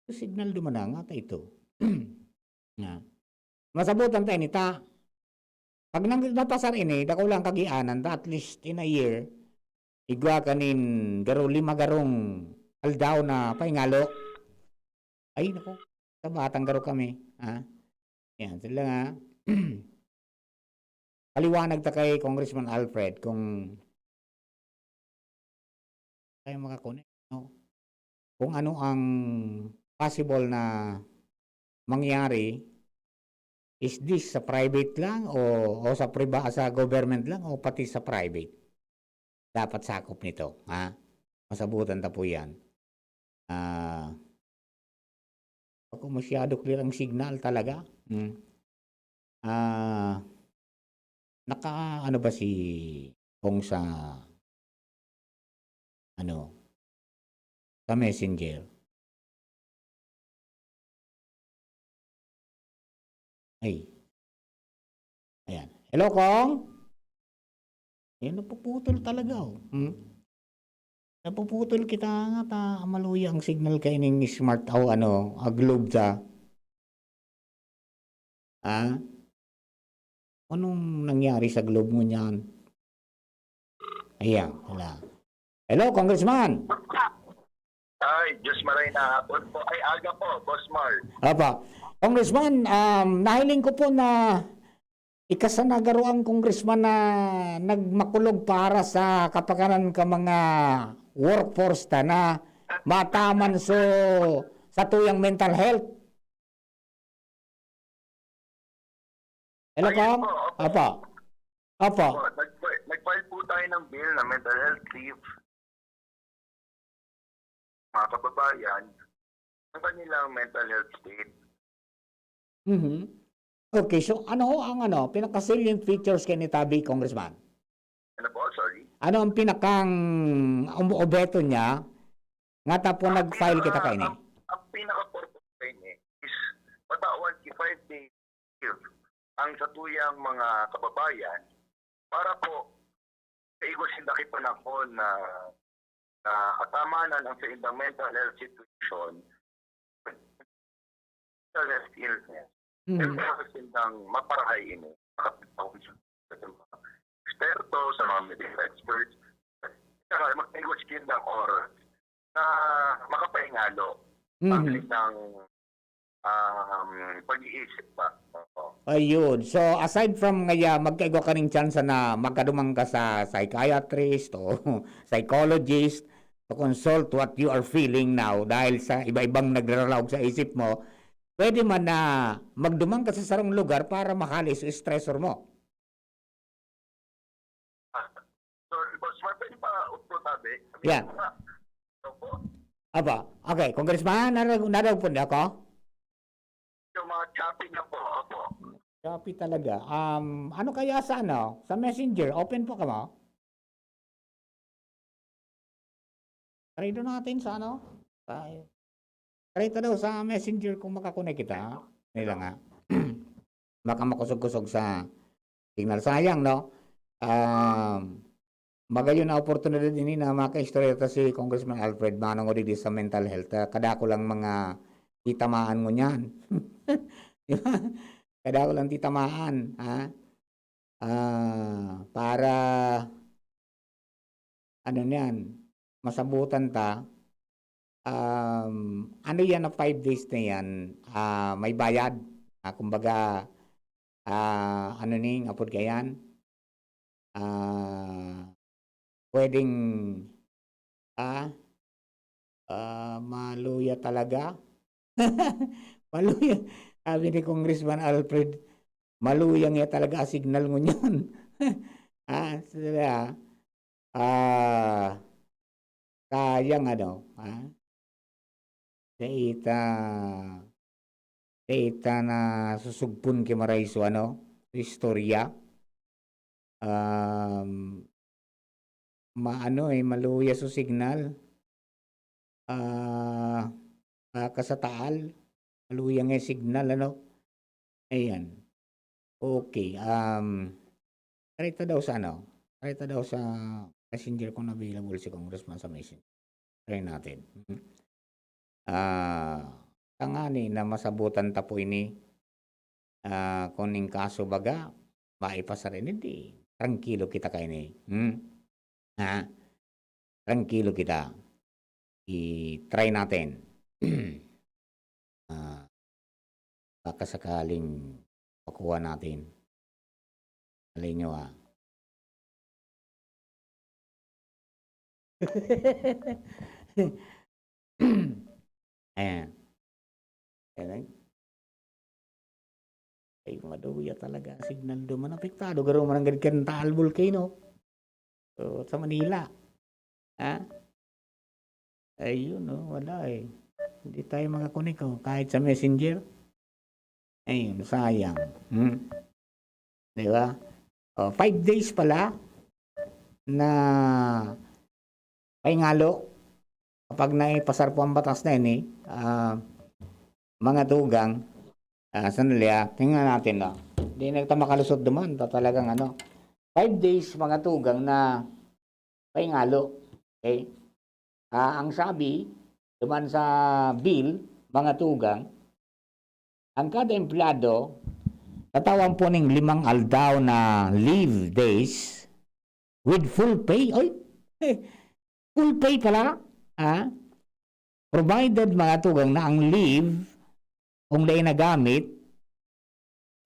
Signal duman na, nga ta ito. Nga. Masabutan tayo ni ta. Pag nang natasar ini, dako lang kagianan ta, at least in a year, igwa ka nin garo, lima garong aldaw na pahingalo. Ay, naku, sa batang garo kami, ha? Yan, sila nga. Paliwanag ta kay Congressman Alfred kung tayo makakonek, no? Kung ano ang possible na mangyari, is this sa private lang o, o sa priba-, sa government lang o pati sa private? Dapat sakop nito, ha? Masabutan ta po yan. Ah, ako masyado clear ang signal talaga. Hmm. Ah, naka, ano ba si Kong sa, ano, sa Messenger? Ay. Ayan. Hello, Kong? Ayan, napuputol talaga, oh. Hmm? Napuputol kita nga ta, maluya ang signal kaining smart, o ano, ah, globe ta. Ah? Anong nangyari sa globe mo niyan? Ayan, wala. Hello, Congressman. Ay, Diyos maray na hapon po. Ay, aga po, Boss Mark. Apa, Congressman, um, nahiling ko po na ika sa nagaro ang congressman na nagmakulog para sa kapakanan ka mga workforce ta na mataman so sa tuyang mental health. Hello, Ayun Kong? Po, opo. Opo. Opo. Opo, nag-, nag-file po tayo ng bill na mental health leave. Mga kababayan, ang kanilang mental health state. Mhm. Okay, so ano ho ang ano, pinaka-salient features kay ni Tabi, Congressman? Ano po? Sorry? Ano ang pinakang um, obeto niya? Nga ta po Ang nag-file kita pinaka-, kaini. Ang, ang pinaka-purpose kaini is patawan ki five days leave ang satuyang mga kababayan para po sa igwa sinda ki panahon na, na atamanan ang sa indang mental health situation, mental health illness. Mhm. Pero sa sindang maparahay ini, makapagpahon sa mga eksperto, sa mga medical experts, saka mag-igwa sindang oras na makapahingalo Mhm. ang sindang, um, pag-iisip ba. Oo. Ayun. So, aside from ngaya, magkaigwa ka ning tsansa na magkaduman ka sa psychiatrist o psychologist to consult what you are feeling now dahil sa iba-ibang nagraralaog sa isip mo, pwede man na magduman ka sa sarong lugar para mahalis yung stressor mo. Ah, sorry, Boss Mark, pwede pa utro tabi? Yeah. Opo. Aba, okay. Congressman, narag-, narag po niya ako? Yung mga choppy na po, opo. Choppy talaga. Um, ano kaya sa ano? Sa Messenger, open po ka mo? Try doon natin sa ano? Sa, try ta daw sa Messenger kung makakonek kita. Nila nga. Baka makusog-kusog sa signal. Sayang, no? Um, magayon na oportunidad ini na makaistorya ta si Congressman Alfred Manong o digdi sa mental health. Ah, kadako lang mga titamaan mo niyan. Di ba? Kadako lang titamaan, ha? Ah, para, ano niyan, masabutan ta, um, ano yan na five days na yan, ah, may bayad? Ah, kumbaga, ah, ano ning apod kayan? Ah, pwedeng, ah, ah, maluya talaga. Maluya. Sabi ni Congressman Alfred, "Maluya nga talaga ang signal ngunyan." Ah, sila, ah, sayang ano, ah. Dai ta, dai ta nasusugpon ki Maray so ano, so istorya. Um, maano eh, maluya so signal. Ah, ah, kasataal. Maluya nga signal, ano? Ayan. Okay, um, try ta daw sa ano? Try ta daw sa Messenger kung available si Congressman sa Messenger. Try natin. Mhm. Ah, tangani na masabutan ta po ini. Ah, kung ning kaso baga, maipasa rin, hindi. Trangkilo kita kaini. Hmm? Ha? Trangkilo kita. i-try natin. Ah, baka sakaling makuha natin. Malay nyo, ah. Ayan. Ayan, ay. Ay, maduya talaga ang signal duman. Apektado garo man ang gad kan Taal Volcano. So, sa Manila. Ha? Ayun, oh, wala eh. Hindi tayo makakonek, oh, kahit sa messenger. Ayun, sayang. Hmm? Di ba? Oh, five days pala na paingalo kapag naipasar po ang batas na ini, ah, mga tugang, ah, sandali, ah, tingnan natin, no? Di na kita makalusot duman, ta-, talagang ano, five days, mga tugang, na paingalo. Okay? Ah, ang sabi, duman sa bill, mga tugang, ang kada empleyado, tatawan po ning limang aldaw na leave days with full pay. Oy, full pay pala, ah. Provided, mga tugang, na ang leave, kung dai nagamit,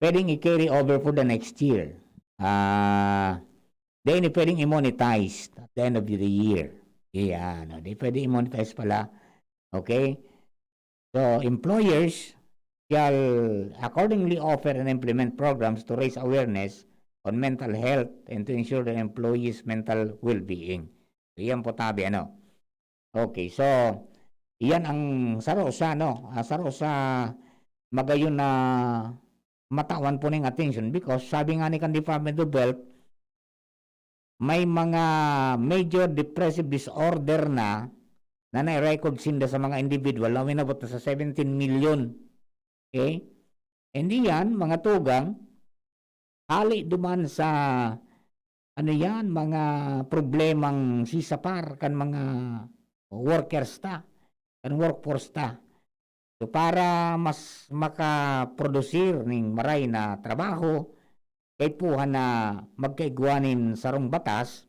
pwedeng i-carry over for the next year. Ah, then pwedeng i-monetize at the end of the year. Iyan, no? Di pwede i-monetize pala. Okay? So, employers shall accordingly offer and implement programs to raise awareness on mental health and to ensure the employees' mental well-being. Iyan po tabi, ano? Okay, so, iyan ang saro sa, ano, ah, saro sa magayon na matawan po ning attention because sabi nga ni kan Department of Health, may mga major depressive disorder na, na nai-record sinda sa mga individual na uminabot na sa seventeen million. Okay? And iyan, mga tugang, hali duman sa, ano yan, mga problemang sisapar kan mga workers ta, kan workforce ta. So, para mas makaprodusir ning maray na trabaho, kaipuhan na magkaigwa nin sarong batas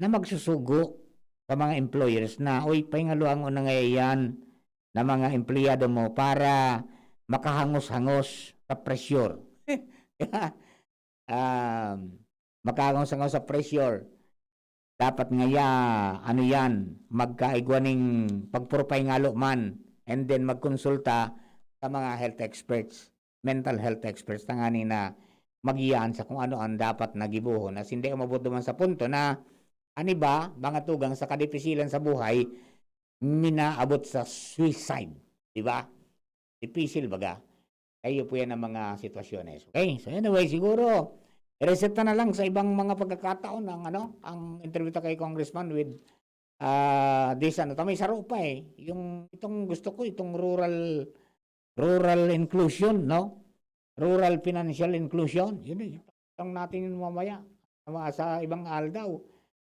na magsusugo sa mga employers na, "Uy, pahingaluangon na ngaya iyan na mga empleyado mo para makahangos-hangos sa pressure." Um, makahangos-hangos sa pressure. Dapat ngaya, ano yan, magkaigwa ning pagpurupahingalo man, and then magkonsulta sa mga health experts, mental health experts, tanganing na magiyaan sa kung ano ang dapat na gibohon. As in, di umabot duman sa punto na, ano ba, mga tugang sa kadipisilan sa buhay, minaabot sa suicide, di ba? Dipisil baga. Kayo po yan ang mga sitwasyones. Okay? So anyway, siguro, i-reset na lang sa ibang mga pagkakataon ang, ano, ang interview ta kay Congressman with, ah, this, ano, ta may saro pa eh. Yung, itong gusto ko, itong rural, rural inclusion, no? Rural financial inclusion. Yun eh. Itong natin yun mamaya. Sa mga, sa ibang aldaw.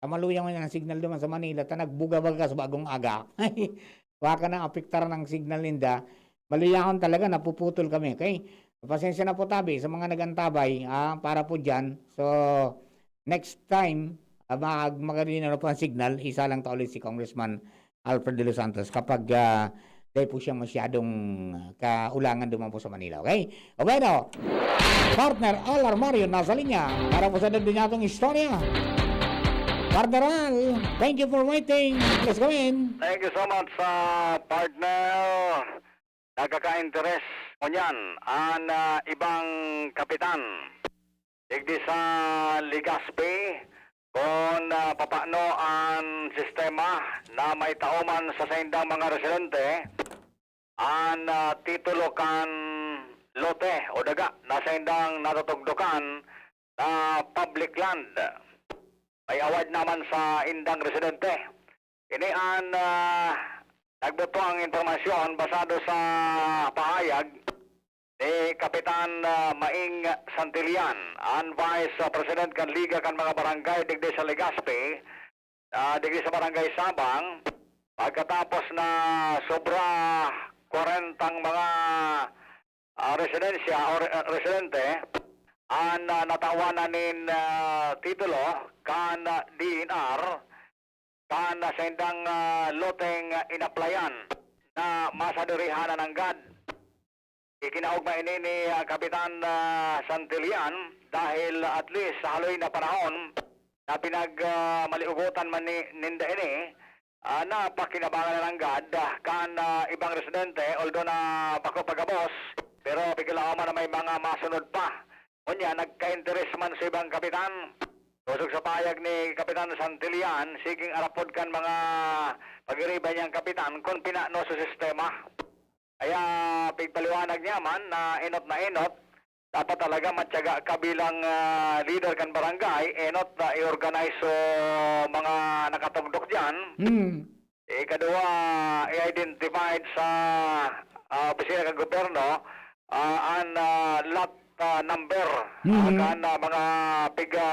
Sa maluya ngunyan ang signal duman sa Manila, ta nagbuga-baga sa bagong aga. Baka naapektar ang signal ninda. Maluyahon talaga, napuputol kami, okay? Pasensya na po tabi sa mga nag-antabay, ah, para po dyan. So, next time, ah, mag-, magalinaw na po ang signal, isa lang ta ulit si Congressman Alfred De Los Santos kapag, ah, dai po siya masyadong, ah, kaulangan duman po sa Manila, okay? O bueno, partner Al Armario nasa linya para po sa dagdag niyatong istorya. Partner Al, thank you for waiting. Please go in. Thank you so much, ah, partner. Nagkaka-interes ngunyan an, ah, ibang kapitan digdi sa Legazpi, kun, ah, papaano an sistema na may tao man sa saindang mga residente an, ah, titulo kan lote o daga na saindang natutugdokan na public land. May award naman sa indang residente. Ini an, ah, nagbuto ang impormasyon basado sa pahayag ni Kapitan, ah, Maing Santillan, an Vice President kan Liga kan mga Barangay digdi sa Legazpi, ah, digdi sa Barangay Sabang, pagkatapos na sobra kwarentang mga, ah, residensya o re-, ah, residente an, ah, natawan na nin, ah, titulo kan, ah, D E N R, kan saindang, ah, loteng inaplayan na masadirihan na nanggad. Ikinaogma ini ni, ah, Kapitan, ah, Santillan dahil at least sa haloy na panahon na pinag, ah, maliugotan man ni, ninda ini, ah, napakinabangan na nanggad, ah, kan, ah, ibang residente, although na bako pa gabos, pero pigkalaoman na may mga masunod pa. Ngunyan, nagka-interes man sa ibang kapitan. Sosog sa pahayag ni Kapitan Santillan, siging arapod kan mga pagiriba niyang kapitan kun pinano sa sistema. Kaya pigpaliwanag niya man na enot na enot, dapat talaga matyaga ka bilang, ah, leader kan barangay, enot na i-organize so mga nakatugdok diyan. Hmm. Ikaduwa, i-identified sa, ah, opisina kan gobyerno, ah, an, ah, lot, ah, number, ah, Mhm. kan, ah, mga piga,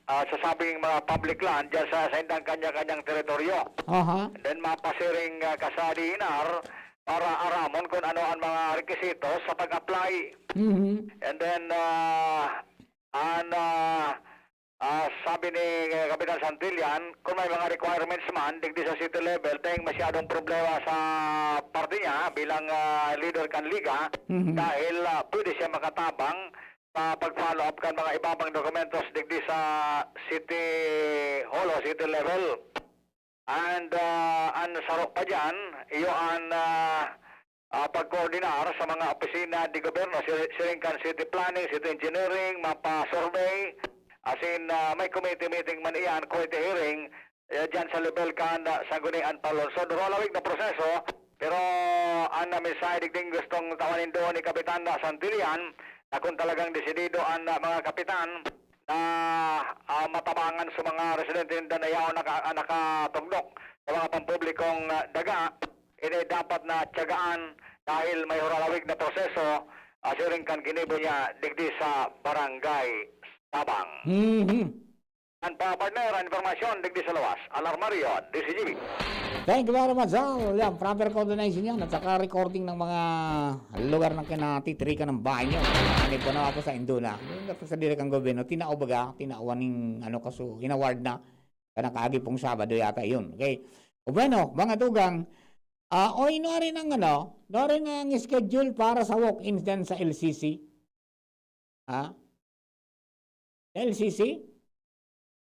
ah, sasabing mga public land diyan sa, sa indang kanya-kanyang teritoryo. Aha. And then, mapasiring, ah, ka sa D E N R para aramon kung ano ang mga rekisito sa pag-apply. Mhm. And then, ah, an, ah, ah, sabi ni, eh, Kapitan Santillan, kung may mga requirements man digdi sa city level, dahil masyadong problema sa parte niya bilang, ah, leader kan liga, Mhm. dahil, ah, pwede siya makatabang sa pag-follow up kan mga iba pang dokumentos digdi sa city hall o city level. And, ah, an saro pa diyan, iyo an, ah, ah, pagkoordinar sa mga opisina de gobyerno, si-, siring kan city planning, city engineering, mapa-survey, as in, ah, may committee meeting man iyan, committee hearing, eh, diyan sa level kan, ah, Sangguniang Panlungsod. Huralawig na proseso, pero an mensahe digdi gustong tawan nindo ni Kapitan, ah, Santillan, na kung talagang desidido an, ah, mga kapitan, na, ah, matabangan sa mga residente ninda na yaon naka-, nakatugdok sa mga pampublikong, ah, daga, ini dapat na tiyagaan dahil may huralawig na proseso, ah, siring kan ginibo niya digdi sa Barangay Tabang. Mhm. An pa, partner, an impormasyon digdi sa lawas. Alarmario, D C G B. Thank you very much, Al. Yan, proper coordination yan. At saka recording ng mga lugar ng kinatitirikan ng bahay nyo. Ano po na ako sa Induna. Yung nasa sa direk ang gobyerno, tinao baga, tinawan ning, ano, kaso, inaward na. Kanang kaagi pong Sabado yata yun. Okay. O bueno, mga tugang, ah, oy, no, ari ng, ano, no, ari ng schedule para sa walk-ins dyan sa L C C. Ha? L C C?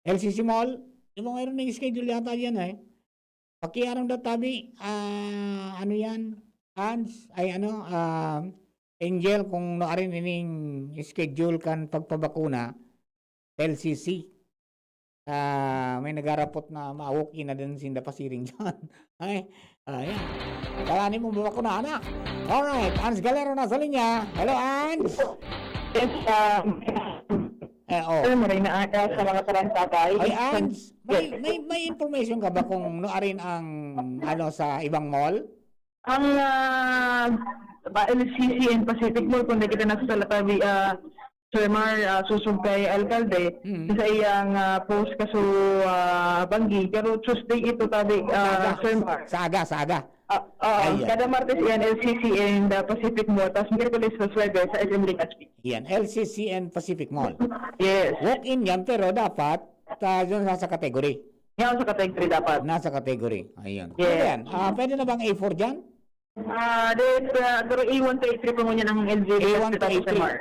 L C C Mall? Yung mga mayroon ng schedule yata yan, eh. Pakiaram daw tabi, ah, ano yan? Hans, ay ano, ah, Angel, kung no arin ining schedule kan pagpabakuna, L C C. Ah, may nagarapot na ma-walk-in na din sinda pasiring dyan. Ay, ayan. Kaya ni mong babakunahan na. Alright, Ans Galero na sa linya. Hello, Ans! Yes, um, Eh, oh. Sir, maray na aga sa mga tarantabay. Ay, Ans, may, Yes. may, may information ka ba kung no arin ang, ano, sa ibang mall? Ang, ah, ba, L C C and Pacific Mall, kung nakita na sa Salatabi, ah, Sir Mar, ah, susog kay Alkalde, Mm. sa iyang, ah, post kaso, ah, banggi. Pero Tuesday ito, tabi, ah, Sa aga, Sir Mar. sa aga, sa aga. Ah, oo, Ayun. kada Martes yan, L C C and, ah, Pacific Mall. Tapos Miyerkules sa Suwebe sa S M Legazpi. Yan, L C C and Pacific Mall. Yes. Walk-in yan, pero dapat, ah, yun nasa category. Yan sa category dapat. Nasa category. Ayun. Yes. Pwede yan. Ah, pwede na bang A four dyan? Ah, di, ah, pero A one to A three po ngunyan ang L G B A one to kasi A three. Sa Mar.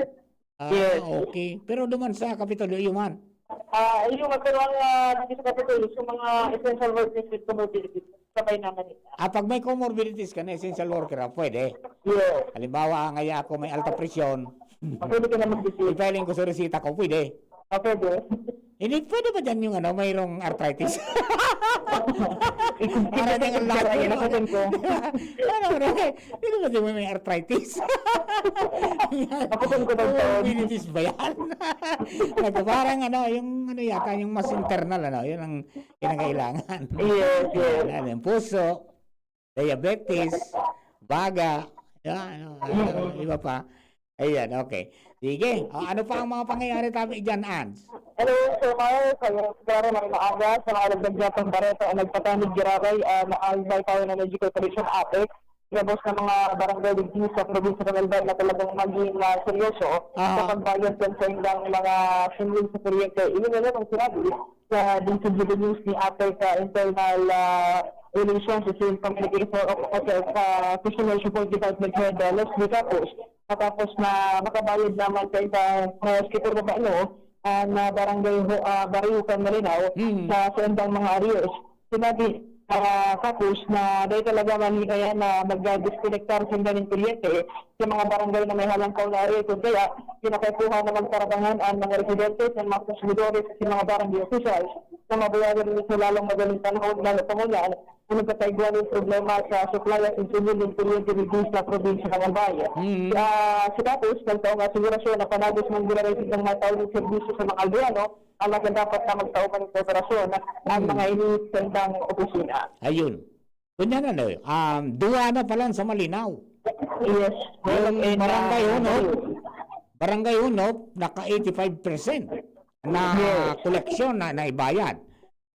Ah, Yes. okay. Pero duman sa Kapitolyo, iyo man. Ah, iyo man, pero ang, ah, dito sa Kapitolyo, sa mga essential workers with comorbidities, sabay naman ito. Ah, pag may comorbidities ka na, essential worker, ah, pwede. Yes. Halimbawa, ngaya ako may alta presyon. Pwede ka na mag-visit. I-filing ko sa resita ko, pwede. Ah, pwede. Hindi, pwede ba dyan yung ano, mayroong arthritis? Para dyan ang lahat Ay, ng ano, ano ko? Ano, ano, hindi ba dyan may arthritis? Ako po, ako po. Comorbidities ba yan? Nagka-, parang ano, yung ano yata, yung mas internal, ano, yun ang kinakailangan. Yes, yes. Ayan, ano, yung puso, diabetes, baga, yan, ano, ano, iba pa. Ayan, okay. Sige. O, ano pa ang mga pangyayari tabi dyan, Ans? Hello, Sir Mar. Sa klaro, may maaga sa mga nagdadyatang bareta ang nagpatanig giraray, ah, na ang May Power and Energy Corporation, APEC. gabos na mga barangay digdi sa probinsya ng Albay na talagang maging, ah, seryoso sa Ah. pagbayad kan saindang mga singil sa kuryente. Iyon na lamang sinabi sa Dingkong G B News ni APEC, ah, Internal, ah, Relations, si Communication Officer sa Personal Support Department Head, ah, Leslie Capus. Matapos na makabayad naman sa iba, ah, sektor na ano, ah, na barangay ho, ah, baryo kan Malinao Mm. sa saindang mga arrears. Sinabi, ah, Capus, na dahil talaga mali kaya na mag-disconnectar sa ning kuryente sa mga barangay na may halangkaw na arrears. Kaya kinakaipuhan na magtarabangan ang mga residente sa mga konsumidores sa mga barangay officials na mabayaran nito sa lalong madaling panahon, lalo pa ngunyan na nagkakaigwa ng problema sa supply at insumil ng kuryente digdi sa probinsya ng Albay. Mm. Ah, si Capus, nagtaong asigurasyon na panagos ng giraray ng mga tao ng serbisyo sa mga Albayano, ang mga dapat na magtao man ng kooperasyon ang Hmm. mga ini sa ibang opisina. Ayun. Kunya na, no? Um, duwa na pala sa Malinao. Yes. Yung Meron barangay na Hunop, barangay Hunop, naka eighty-five percent na Yes. koleksyon na naibayad.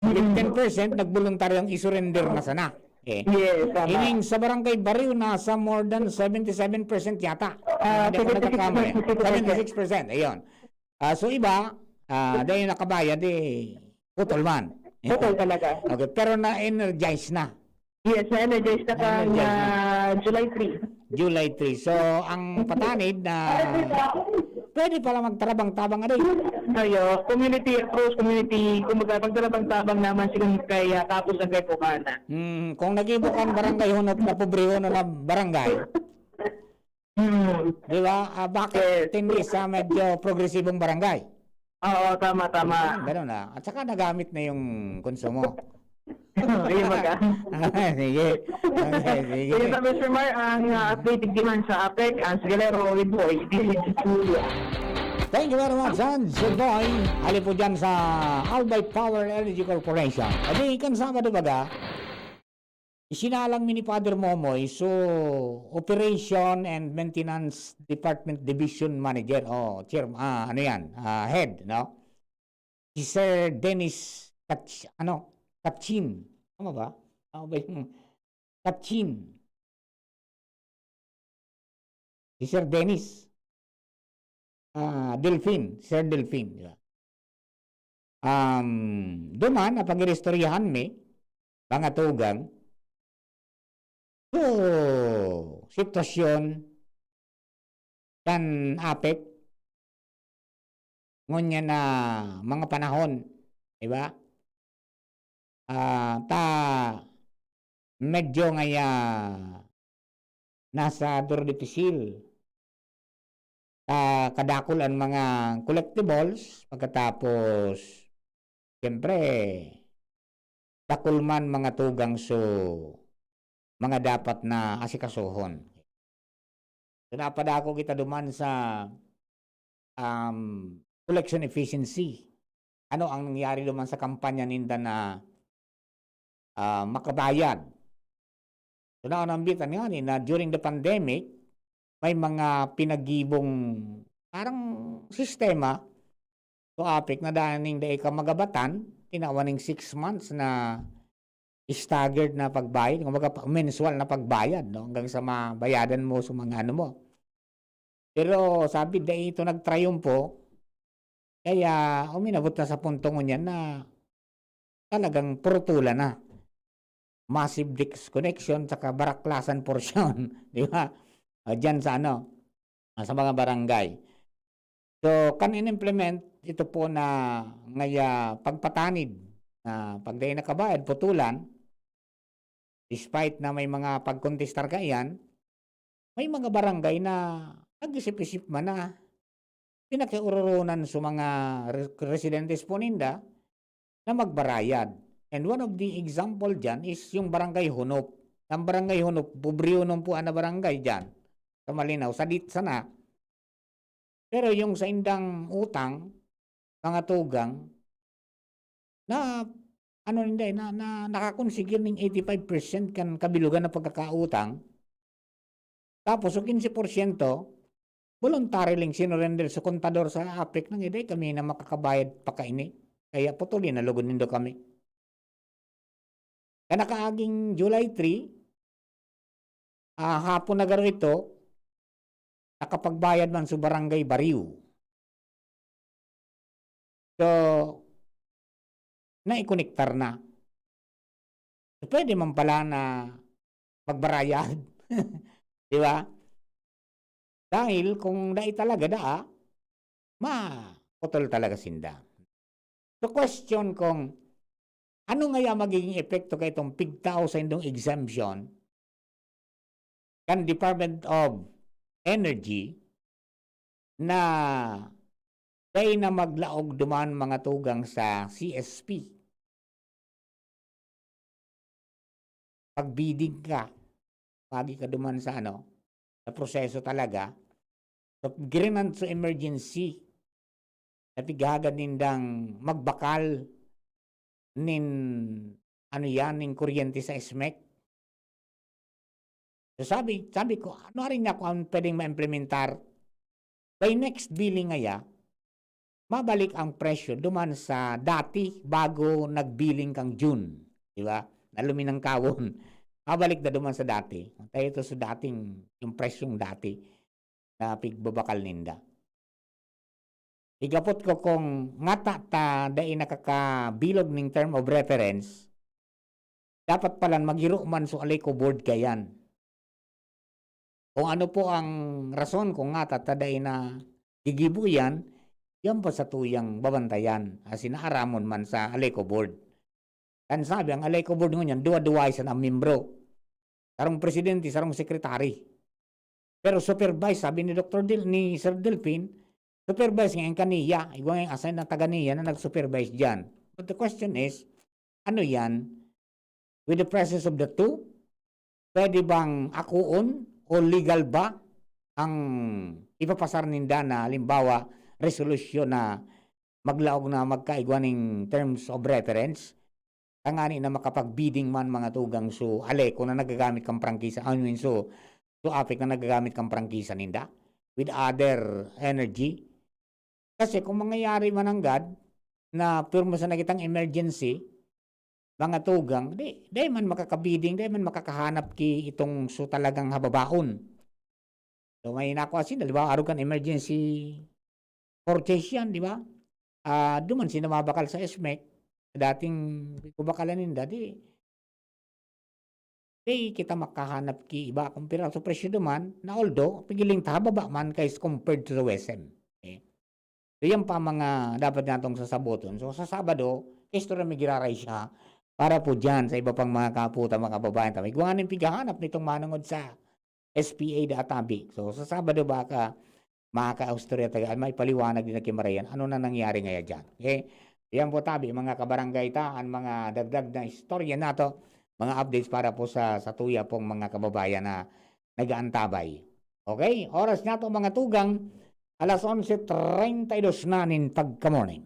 With Mm. ten percent, nagboluntaryong isurrender na sana. Okay. Yes, tama. Ining sa barangay Barrio, nasa more than seventy-seven percent yata. Ah, Hindi ako seventy-six percent, nagkakamali. Seventy-six percent. Seventy-six percent, ayun. Ah, so iba, ah, dahil nakabayad, eh, putol man. Putol talaga. Okay, pero na-energize na. Yes, na-energize na kan, Na-energize na. ah, July three. July three. So, ang patanid na pwede pala magtarabang-tabang na rin. Ayo, community approach, community, kumbaga, pagtarabang-tabang naman siguro kay, ah, Capus ang kay Pumana. Hmm, kung nag-ibo kan barangay Hunop na pobre Hunop na barangay, Hmm. Di ba? Ah, bakit Yes. tindi sa medyo progresibong barangay? Oo, tama, tama. Ganun, ah. At saka nagamit na yung konsumo. Ayun, baga. Sige. Okay, sige. Ayun na, Mister Mar, ang, ah, updated demand sa APEC, ang Sigalero with Boy, D J Studio. Thank you very much, Hans Boy. Ali po dyan sa Albay Power Energy Corporation. Adi, kan Sabado baga, isinalang mi ni Father Momoy, so, Operation and Maintenance Department Division Manager, o chair, ah, ano yan, ah, head, no? Si Sir Dennis Kach-, ano, Kachin. Tama ba? Tama ba yung Kachin? Si Sir Dennis. Ah, Delfin, Sir Delfin, di ba? Um, duman, napag-iristoryahan mi, mga tugang, so, sitwasyon kan APEC, ngunyan na mga panahon, di ba? Ah, ta, medyo ngaya nasa duro dipisil. Ah, kadakul an mga collectibles, pagkatapos, siyempre, dakul man mga tugang, so, mga dapat na asikasuhon. So, napadako kita duman sa, um, collection efficiency. Ano ang nangyari duman sa kampanya ninda na, ah, makabayad? So, naunambitan nga ni na during the pandemic, may mga pinagibong parang sistema, so, APEC na dahil ning dai ka magabatan, tinawan ning six months na staggered na pagbayad, kumbaga, pa-, mensual na pagbayad, no? Hanggang sa mabayadan mo sa mga ano mo. Pero sabi, dai ito nagtrayumpo, kaya uminabot na sa punto ngunyan na talagang purutulan na. Massive disconnection, tsaka baraklasan portion, di ba? O, dyan sa ano, ah, sa mga barangay. So, kan in-implement, ito po na ngaya pagpatanid na pag dai nakabayad, putulan, despite na may mga pagkontestar kaiyan, may mga barangay na nag-isip-isip man na pinakiororonan sa mga re-, residentes po ninda na magbarayad. And one of the example dyan is yung Barangay Hunop. Ang Barangay Hunop, pobre Hunop po ang barangay dyan. Sa Malinao, sa dit sana. Pero yung saindang utang, mga tugang, na, ano ninda eh, na, na nakakonsigir ning eighty-five percent kan kabilugan na pagkakautang. Tapos, so quince porsyento, voluntarily sinurrender sa kontador sa APEC nang, "Hindi kami na makakabayad pa kaini. Kaya putuli na lugod nindo kami." Kan nakaaging July three, ah, hapon na garo ito, nakapagbayad man sa barangay Bariw. So, naikonektar na. So, pwede man pala na magbarayad. Di ba? Dahil kung dai talaga daa, maputol talaga sinda. So, question kung ano ngaya magiging epekto kaitong pigtao sa indong exemption kan Department of Energy na dai na maglaog duman mga tugang sa C S P. Pag-bidding ka, pagi ka duman sa ano, sa proseso talaga. So, girenan sa emergency na pighagad nindang magbakal nin, ano yan, nin kuryente sa SMEC. So, sabi, sabi ko, "Ano rin niya kung pwedeng ma-implementar?" By next billing ngaya, mabalik ang presyo duman sa dati bago nag-billing kang June, di ba? Na luminangkawon. Mabalik na duman sa dati. Tayo ito sa dating, yung presyong dati na pigbabakal ninda. Igapot ko kung ngata ta dai nakakabilog ning term of reference, dapat palan maghiro man so Aleco board kayan. Kung ano po ang rason kung ngata ta dai nagigibo yan, yan po sa tuyang babantayan, asin naaramon man sa Aleco board. Kan sabi, ang Aleco board ngunyan, duwa-duwa sa na membro. Sarong presidente, sarong sekretary. Pero supervise, sabi ni Doktor Del-, ni Sir Delfin, supervise ngayon kaniya, igwa ngayon assign na taga niya na nag-supervise dyan. But the question is, ano yan? With the presence of the two, pwede bang akuon o legal ba ang ipapasar ninda na, halimbawa, resolusyon na maglaog na magkaigwa ning terms of reference, tangani na makapag-bidding man mga tugang so Aleco na nagagamit kang prangkisa, I mean, so, so APEC na nagagamit kang prangkisa ninda with other energy. Kasi kung mangyayari man nanggad na pirma sa nakitang emergency, mga tugang, di, di man makakabiding, di man makakahanap ki itong so talagang hababaon. So, may nakuha sila, di ba? Arog kan emergency purchase yan, di ba? Ah, duman sila mabakal sa SMEC, sa dating kubakalan ninda, di, di kita makahanap ki iba kung pira so presyo duman, na although, pigiling ta, baba man kay compared to the WESM. Eh. So, yan pa ang mga dapat natong sasaboton. So, sa Sabado, istorya mi giraray siya para po dyan sa iba pang mga kaputa, mga kababayan. Tama, igwa ning pighahanap nitong manungod sa S P A da tabi. So, sa Sabado baka makakaistorya taga, may paliwanag din na kimarayan. Ano na nangyari ngaya dyan? Okay? Yan po tabi, mga kabarangay ta, ang mga dagdag na istorya nato, mga updates para po sa, sa tuya pong mga kababayan na nag-aantabay. Okay? Oras nato, mga tugang, alas onse treinta y dos na nin pagka-morning.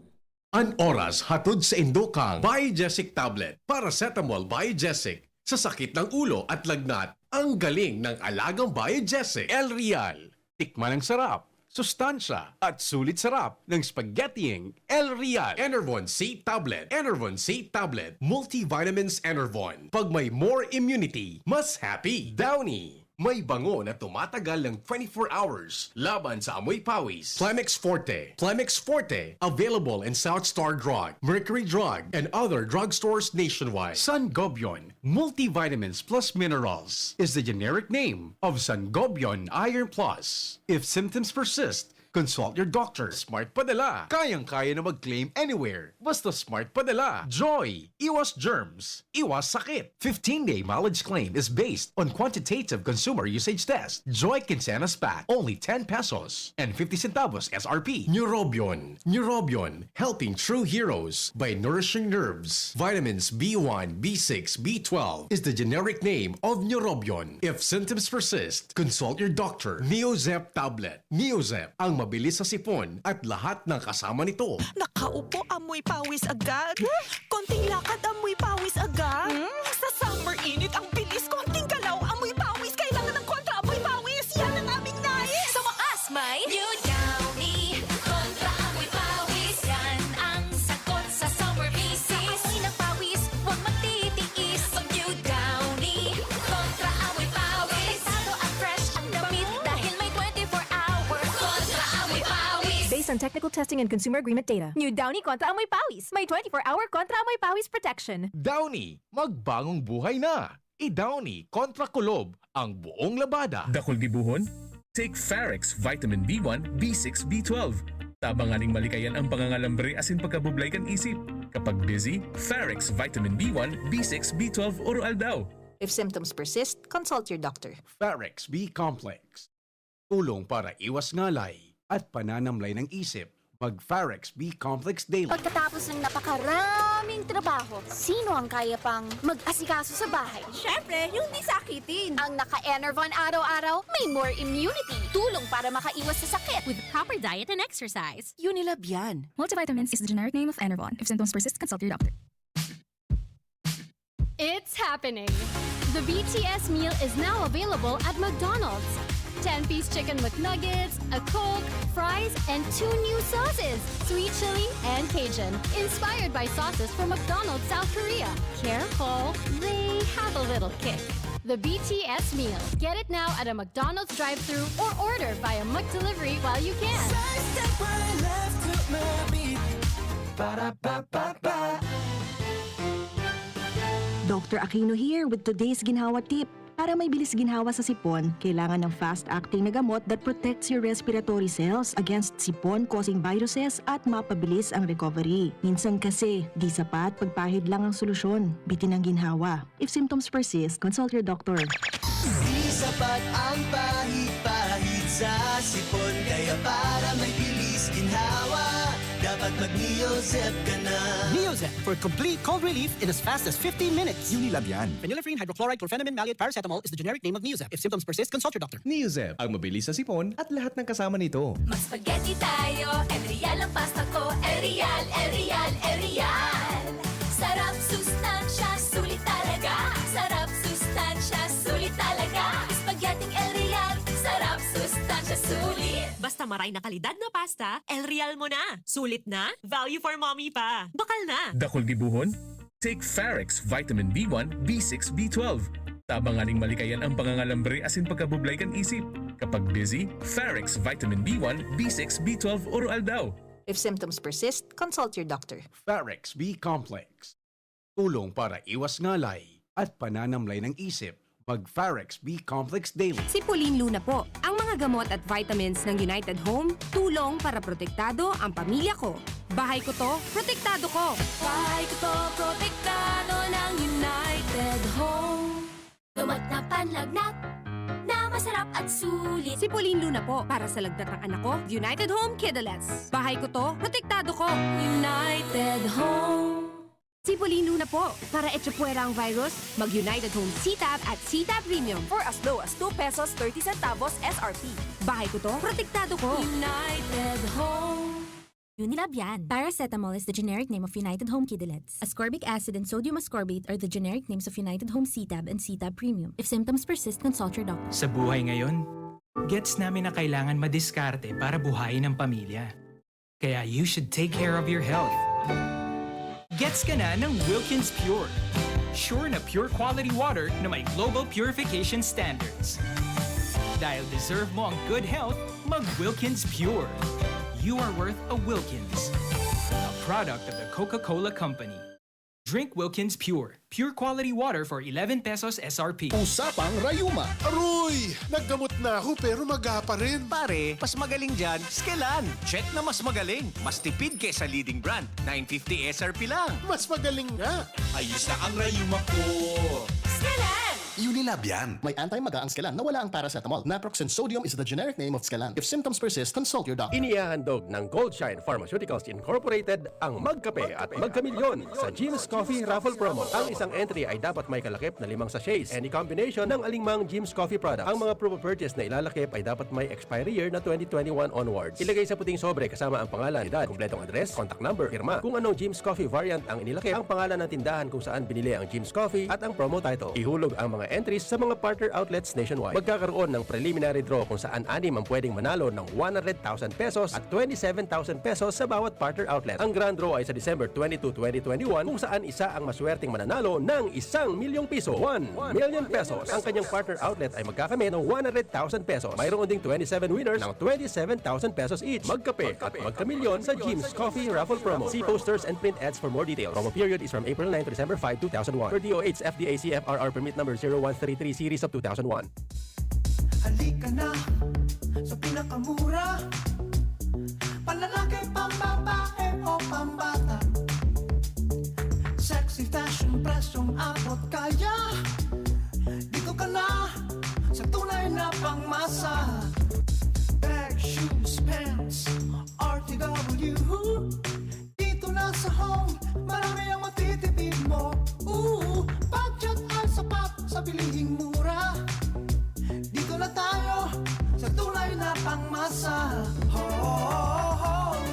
An oras hatod sa indo kang Biogesic Tablet, Paracetamol Biogesic. Sa sakit ng ulo at lagnat, ang galing ng alagang Biogesic, El Real. Tikman ang sarap, sustansya, at sulit sarap ng spaghettiing El Real. Enervon C Tablet. Enervon C Tablet. Multivitamins Enervon. Pag may more immunity, mas happy. Downy. May bango na tumatagal ng twenty-four hours laban sa amoy pawis. Clemex Forte. Clemex Forte. Available in South Star Drug, Mercury Drug, and other drugstores nationwide. Sangobion Multivitamins Plus Minerals is the generic name of Sangobion Iron Plus. If symptoms persist, consult your doctor. Smart Padala. Kayang-kaya na mag-claim anywhere. Basta Smart Padala. Joy. Iwas germs. Iwas sakit. Fifteen-day mileage claim is based on quantitative consumer usage test. Joy Quincenas Pack, only ten pesos and fifty centavos S R P. Neurobion. Neurobion, helping true heroes by nourishing nerves. Vitamins B one, B six, B twelve is the generic name of Neurobion. If symptoms persist, consult your doctor. Neozep tablet. Neozep, ang mabilis sa sipon at lahat ng kasama nito. Nakaupo, amoy pawis agad. Konting lakad, amoy pawis agad. Hmm? Sa summer init, ang bilis. Konting galaw, amoy pawis. Kailangan ng kontra amoy pawis. Yan ang aming nais. Sa wakas, may New Downy. Kontra amoy pawis. Yan ang sagot sa summer misis. Sa amoy ng pawis, huwag magtitiis. Mag New Downy. Kontra amoy pawis. Protektado on technical testing and consumer agreement data. New Downy Kontra Amoy Pawis. May twenty-four hour Kontra Amoy Pawis protection. Downy, magbangong buhay na! I-Downy kontra kulob ang buong labada. Dakul gibohon? Take Farex Vitamin B one, B six, B twelve. Tabang nganing malikayan ang pangangalambre asin pagkabublay kan isip. Kapag busy, Farex Vitamin B one, B six, B twelve oro-aldaw. If symptoms persist, consult your doctor. Farex B Complex. Tulong para iwas ngalay at pananamlay ng isip. Mag Farex B Complex Daily. Pagkatapos ng napakaraming trabaho, sino ang kaya pang mag-asikaso sa bahay? Siyempre, yung di sakitin. Ang naka-Enervon araw-araw, may more immunity. Tulong para makaiwas sa sakit. With proper diet and exercise. Unilab yan. Multivitamins is the generic name of Enervon. If symptoms persist, consult your doctor. It's happening! The B T S meal is now available at McDonald's. Ten-piece chicken McNuggets, a Coke, fries, and two new sauces, sweet chili and Cajun, inspired by sauces from McDonald's South Korea. Careful, they have a little kick. The B T S meal. Get it now at a McDonald's drive-thru or order via McDelivery while you can. Sidestep right left to my beat. Ba-da-ba-ba-ba. Doctor Aquino here with today's ginhawa tip. Para may bilis ginhawa sa sipon, kailangan ng fast-acting na gamot that protects your respiratory cells against sipon-causing viruses at mapabilis ang recovery. Minsan kasi, di sapat pagpahid lang ang solusyon. Bitin ang ginhawa. If symptoms persist, consult your doctor. Di sapat ang pahid-pahid sa sipon, kaya para may bilis ginhawa, dapat mag-Neozep ka na. Neozep for complete cold relief in as fast as fifteen minutes. Unilab yan. Phenylephrine, hydrochloride, chlorphenamine, maleate, paracetamol is the generic name of Neozep. If symptoms persist, consult your doctor. Neozep, ang mabilis sa sipon at lahat ng kasama nito. Mag-spaghetti tayo, El Real ang pasta ko. El Real, El Real, El Real. Sarap, sustansya, sulit talaga. Sarap, sustansya, sulit talaga. Spaghetti El Real. Sarap, sustansya, sulit. Basta maray na kalidad na pasta, El Real mo na. Sulit na, value for mommy pa. Bakal na! Dakul gibohon? Take Farex Vitamin B one, B six, B twelve. Tabang nganing malikayan ang pangangalambre asin pagkabublay kan isip. Kapag busy, Farex Vitamin B one, B six, B twelve oro-aldaw. If symptoms persist, consult your doctor. Farex B Complex. Tulong para iwas ngalay at pananamlay ng isip. Mag Farex B Complex Daily. Sipulin Luna po. Ang mga gamot at vitamins ng United Home, tulong para protektado ang pamilya ko. Bahay ko to, protektado ko. Bahay ko to, protektado ng United Home. Lumat na panlagnat na masarap at sulit. Sipulin Luna po para sa lagnat ng anak ko. United Home Kidalets. Bahay ko to, protektado ko. United Home. Sipulin Luna po para echapuwera ang virus. Mag United Home C-Tab at C-Tab Premium. For as low as two pesos thirty centavos S R P. Bahay ko to, protektado ko. United Home. Unilab yan. Paracetamol is the generic name of United Home Kidalets. Ascorbic acid and sodium ascorbate are the generic names of United Home C-Tab and C-Tab Premium. If symptoms persist, consult your doctor. Sa buhay ngayon, gets namin na kailangan madiskarte para buhayin ang pamilya. Kaya you should take care of your health. Gets ka na ng Wilkins Pure. Sure na pure quality water na may global purification standards. Dahil deserve mo ang good health, mag Wilkins Pure. You are worth a Wilkins. A product of the Coca-Cola Company. Drink Wilkins Pure. Pure quality water for eleven pesos S R P. Usapang Rayuma. Aroy! Naggamot na ako pero maga pa rin. Pare, mas magaling dyan, Skelan. Check na mas magaling. Mas tipid kesa leading brand. Nine fifty S R P lang. Mas magaling nga. Ayos na ang rayuma ko. Skelan! Unilab yan. May anti-maga ang Skelan na wala ang paracetamol. Naproxen sodium is the generic name of Skelan. If symptoms persist, consult your doctor. Inihahandog ng Goldshine Pharmaceuticals Incorporated ang Magkape at Magkamilyon sa Jim's Coffee Raffle Promo. Ang isang entry ay dapat may kalakip na limang sachets. Any combination ng alingmang Jim's Coffee product. Ang mga proof of purchase na ilalakip ay dapat may expiry year na twenty twenty-one onwards. Ilagay sa puting sobre kasama ang pangalan, edad, kumpletong address, contact number, pirma. Kung anong Jim's Coffee variant ang inilakip, ang pangalan ng tindahan kung saan binili ang Jim's Coffee at ang promo title. Ihulog ang mga entry sa mga partner outlets nationwide. Magkakaroon ng preliminary draw kung saan anim ang pwedeng manalo ng one hundred thousand pesos at twenty-seven thousand pesos sa bawat partner outlet. Ang grand draw ay sa December twenty-two, twenty twenty-one, kung saan isa ang maswerteng mananalo ng isang milyong piso, one million pesos. Ang kanyang partner outlet ay magkakamit ng one hundred thousand pesos. Mayroon ding twenty-seven winners ng twenty-seven thousand pesos each. Magkape at magkamilyon sa Jim's Coffee Raffle Promo. See posters and print ads for more details. Promo period is from April nine to December five, two thousand one. Per D O H F D A C F R R permit number zero one three three series of two thousand one. Halika na sa pinakamura. Panlalaki, pambabae o pambata. Sexy fashion, presyong abot kaya. Dito ka na sa tunay na pangmasa. Bag, shoes, pants, R T W. Dito na sa Home, marami ang matitipid mo. Ooh, budget ay sapat sa bilihing mura. Dito na tayo sa tunay na pangmasa. Home,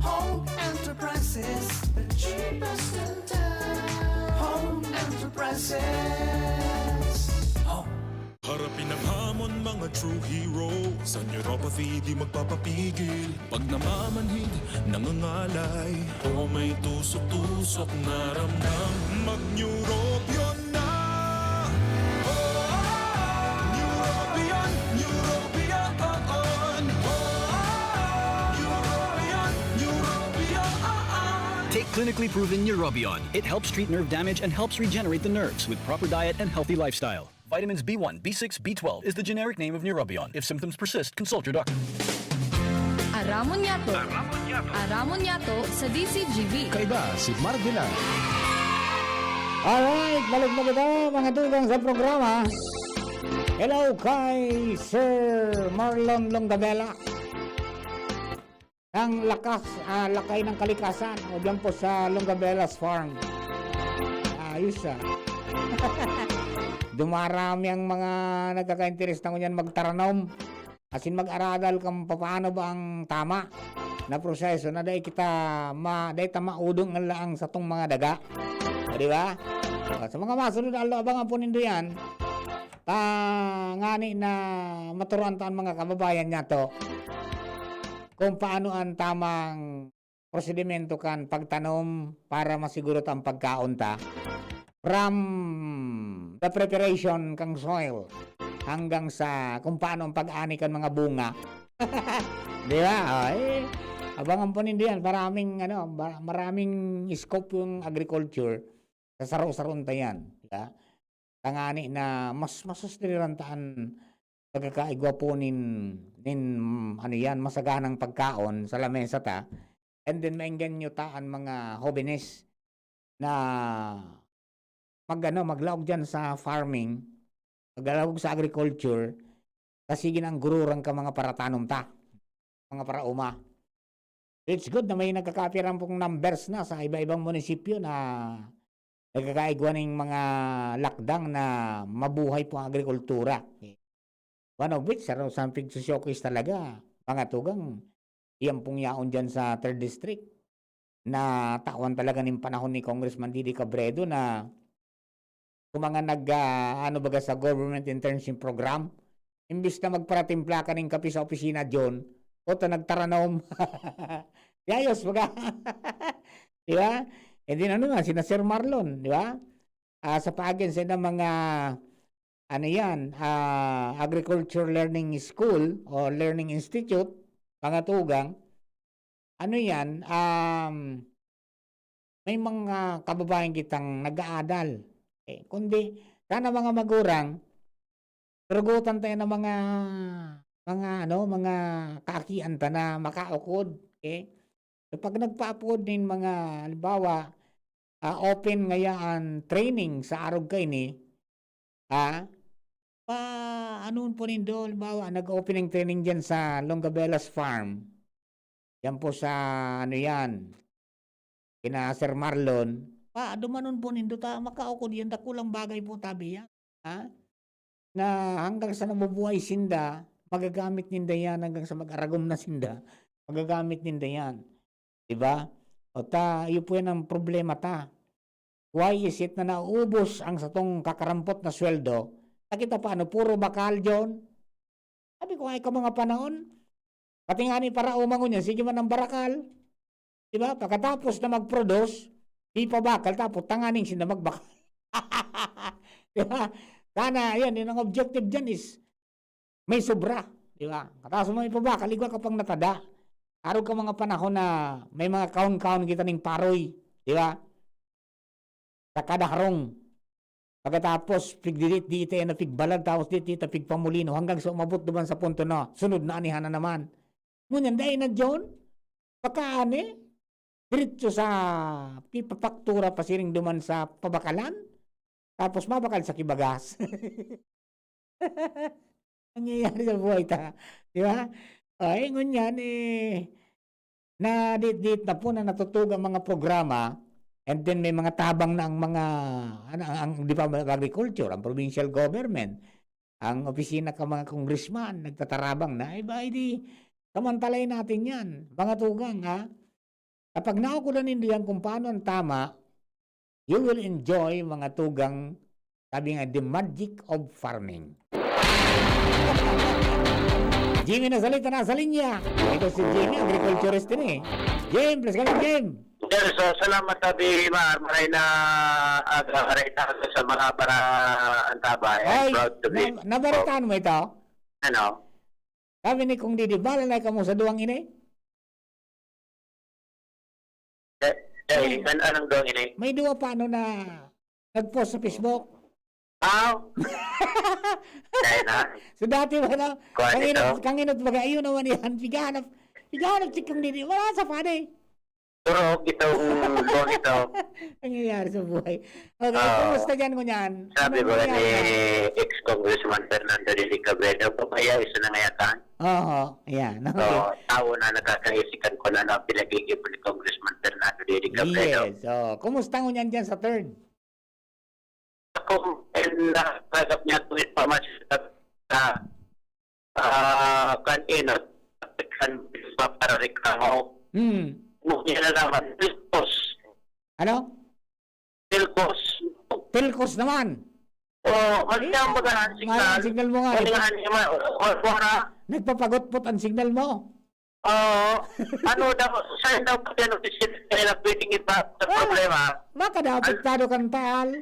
Home Enterprises, the cheapest in town. Home Enterprises. Home. Harapin ang hamon, mga true hero. Sa neuropathy di magpapapigil. Pag namamanhid, nangangalay, o may tusok-tusok na ramdam, mag-Neurobion na! Oh, oh, oh. Neurobion, Neurobion, oh, oh. Oh, oh, oh. Neurobion, Neurobion, oh, oh. Take clinically proven Neurobion. It helps treat nerve damage and helps regenerate the nerves with proper diet and healthy lifestyle. Vitamins B one, B six, B twelve is the generic name of Neurobion. If symptoms persist, consult your doctor. Aramon niyato. Aramon niyato sa D C G B. Kaiba si Mark Villar. Alright, balik na kita, mga tugang, sa programa. Hello kay Sir Marlon Longabela ng Lakas, ah, Lakay ng Kalikasan, o dyan po sa Longabela's Farm. Ayos, ah. Dumarami ang mga nagkaka-interes na ngunyan magtaranom. Asin mag-aradal kan papaano ba ang tama na proseso na dai kita ma, dai ta maudong ang laang satong mga daga. O, di ba? O, sa mga masunod na aldaw, abangan po nindo yan. Tangani na maturuan ta an mga kababayan niyato kung paano ang tamang prosedimento kan pagtanom para masiguro ta ang pagkaon ta. From the preparation kang soil hanggang sa kung paano ang pag-ani kan mga bunga. Di ba? O, eh, abangan po nindo yan. Maraming, ano, ba- maraming scope yung agriculture. Sa saro-saron ta yan. Di ba? Tangani na mas masusteriran ta an pagkakaigwa po nin, nin, ano yan, masaganang pagkaon sa lamesa ta. And then, maengganyo ta an mga hobenes na mag, ano, maglaog dyan sa farming, maglaog sa agriculture, kasi ginanggururan ka mga paratanom ta, mga parauma. It's good na may nagkakapiran pong numbers na sa iba-ibang munisipyo na nagkakaigwa ning mga lakdang na mabuhay po ang agrikultura. One of which, sa San Pig Showcase talaga, mga tugang, iyan pong yaon dyan sa third district. Natawan talaga nin panahon ni Congressman Didi Cabredo na kung mga nag, ah, ano baga sa government internship program, imbis na magparatimpla ka ning kape sa opisina, John, o ta nagtaranom. Yayos, baga. Di ba? And then ano nga, sina Sir Marlon, di ba? Ah, sa paagi sa mga, ano yan, ah, agriculture learning school o learning institute, mga tugang, ano yan, um, may mga kababayan kitang nag-aadal. Eh, kundi, sana mga magurang, turugotan tayo ng mga, mga, ano, mga kaakian ta na makaukod. Okay? So, pag nagpaapod nin mga, halimbawa, ah, open ngaya an training sa arog kaini, ah, pa, ano po nindo, halimbawa, nag-opening training dyan sa Longabelas Farm. Yan po sa, ano yan, kina Sir Marlon. Pa, dumanon po nindo ta, makaukod yan, dakulang bagay po tabi yan. Ha? Na hanggang sa nabubuhay sinda, magagamit ninda yan hanggang sa mag-aragom na sinda. Magagamit ninda yan. Di ba? O ta, iyo po yan ang problema ta. Why is it na nauubos ang satong kakarampot na sweldo Nakita pa, ano, puro bakal, John. Sabi ko, "Ay, ka mga panahon, pati nga ni Parao mangon yan, sige man ang barakal." Di ba? Pagkatapos na mag-produce, ipabakal, tapos tanganing sila magbakal. Di ba? Sana, yan, yun ang objective dyan is may sobra. Di ba? Katapos mo ipabakal, igwa ka pang natada. Arog ka mga panahon na may mga kaon-kaon kita ning paroy. Di ba? Sa kada harong. Pagkatapos, pigdidit, di ito yan na pigbalag, tapos di ito pigpamulino, hanggang sa umabot duman sa punto na sunod na anihan na naman. Ngunyan, dai na, John, pagkaani, diretso sa pipapaktura pasiring duman sa pabakalan, tapos mabakal sa kibagas. Nangyayari sa buhay ta, di ba? O, eh, ngunyan, eh, naditdit na po na natutog ang mga programa, and then may mga tabang na ang mga, ano, ang, ang Department of Agriculture, ang provincial government, ang opisina ka mga congressman, nagtatarabang na, "Ay ba, di, samantalayin natin yan, mga tugang, ha? Kapag naukulan nindo yan kung paano ang tama, you will enjoy, mga tugang," sabi nga, "the magic of farming." Jimmy Nazalita nasa linya. Ito si Jimmy, agriculturist din eh. Jim, please kami, Jim. Sir, so, salamat, Abi Mar. Maray na aga, maray na aga sa mga para antabay. I'm Ay, proud to be na-, nabalitaan mo ito? Ano? Sabi ni Kong Didi, "Bahala na kamo sa duwang ini." Eh, eh, Ay. An-, anong duwang ini? May duwa pa, ano, na nag-post sa Facebook. Aw! Kaya na. So, dati ba, no? Kuha Kanginot, nito. kanginot baga, ayun naman yan. Pigahanap, pigahanap si Kong Didi. Wala sa pwede. Pero itong duwang ito. Nangyayari sa buhay. Okay, Oo. kumusta dyan, ngunyan? Sabi Anong ba ni nangyayari na? ex-Congressman Fernando Didi Cabredo, "Papaya, isa na nga yata." Oo, ayan. Okay. So, tao na nakakaisikan ko na, na pinag-iipon ni Congressman Fernando Didi Cabredo. Yes. So, kumusta ngunyan dyan sa third? Ako, eh, nakakagap niya ito information sa, sa, ah, kan Enot, kan para reklamo. Hmm. Mo niya na naman, Pilcos. Ano? Pilcos. Pilcos naman. Oh, mali Ayun. ang baga ang Mali ang signal. signal mo nga. Mali Nagpa-, nga ang signal. Oh, oh, oh, ah. nagpapagutpot ang signal mo. Oo. Ano daw, saan daw pati ang opisina nila pwedeng ipa-, sa Ah, problema? Baka daw Al- apektado kang taal.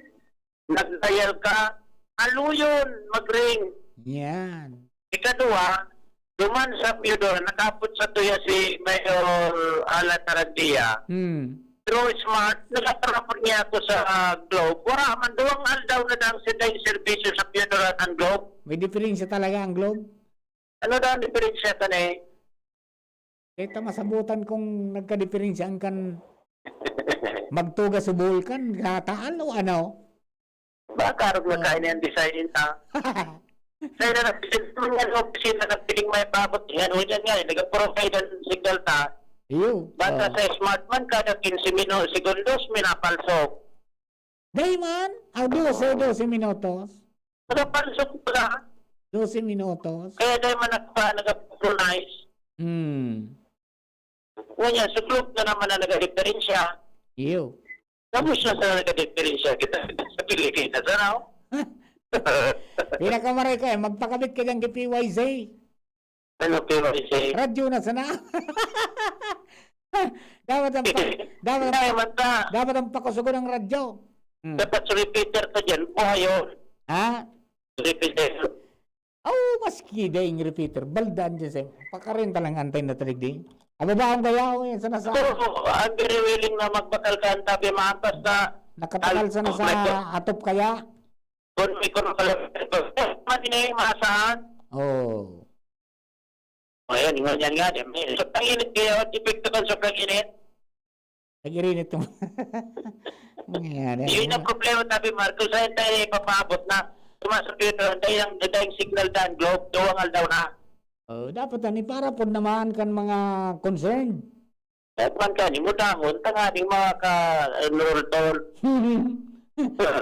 Nag-dial ka, aluyon, mag-ring. Yan. Ikaduwa, duman sa Piodora, nakapot sa tuya si Mayor Alan Tarandia. Hmm. Through smart, nagpaparapot niya ako sa Globe. Wala man, duwang aldaw na lang sila yung serbisyo sa Piodora at ang Globe. May diferensya talaga ang Globe? Ano daw ang diferensya ka na eh? Kita masabutan kung nagkadiferensya ang kan magtuga sa Bulkan, sa Taal o ano? Baka arog na Oo. kain ang design ta. Kaya na nagpiling mo nga ng opisina na piling may pabot. Yan, o yan nga, eh, nag-provide ang signal ta. Iyo. Basta Oo. sa smart man, kada quince minu-, segundos, minapalsok. Dai man, aw, dose, dose minutos. Nagapalsok pala. Dose minutos. Kaya dai man nagpa-, nagpa-synchronize. Hmm. Ngunyan, sa Globe na naman na nagadiferensya. Iyo. Tapos na sa nagadiferensya kita sa Pilipinas, ano? Pinakamaray ko eh, magpakabit ka dyan kay P Y Z. Ano, P Y Z? Radyo na sana. Dapat ang pa-, dapat ang Hindi, pa-, man ta. dapat ang pakusugon ng radyo. Hmm. Dapat sa repeater ka dyan, buhayon. Ha? Repeater. Oh, maski daing repeater, baldaan dyan sa, pakarenta lang antay na talig di. Aba ba ang bayaw yan sa nasa? Oo, ang very willing na magbakal ka, ang tabi, maantas na. Nakatakal sa Al-, nasa may ko- atop kaya? Kung may kurang pala, man din eh, masahan. Oh. O, yan, ingon yan nga, di, may sobrang init kaya, ang epekto kan sobrang init. Nag-irinit tong nangyayari. Yun ang problema, sabi Marcos, ay tayo ipapaabot na. Tuma sa Twitter, ang dayang, dayang signal dan, Globe, duwang aldaw na. Oh, dapat ani para pod naman kan mga concerned. Dapat man kani mo dangon, tanganing mga ka, eh, nortol.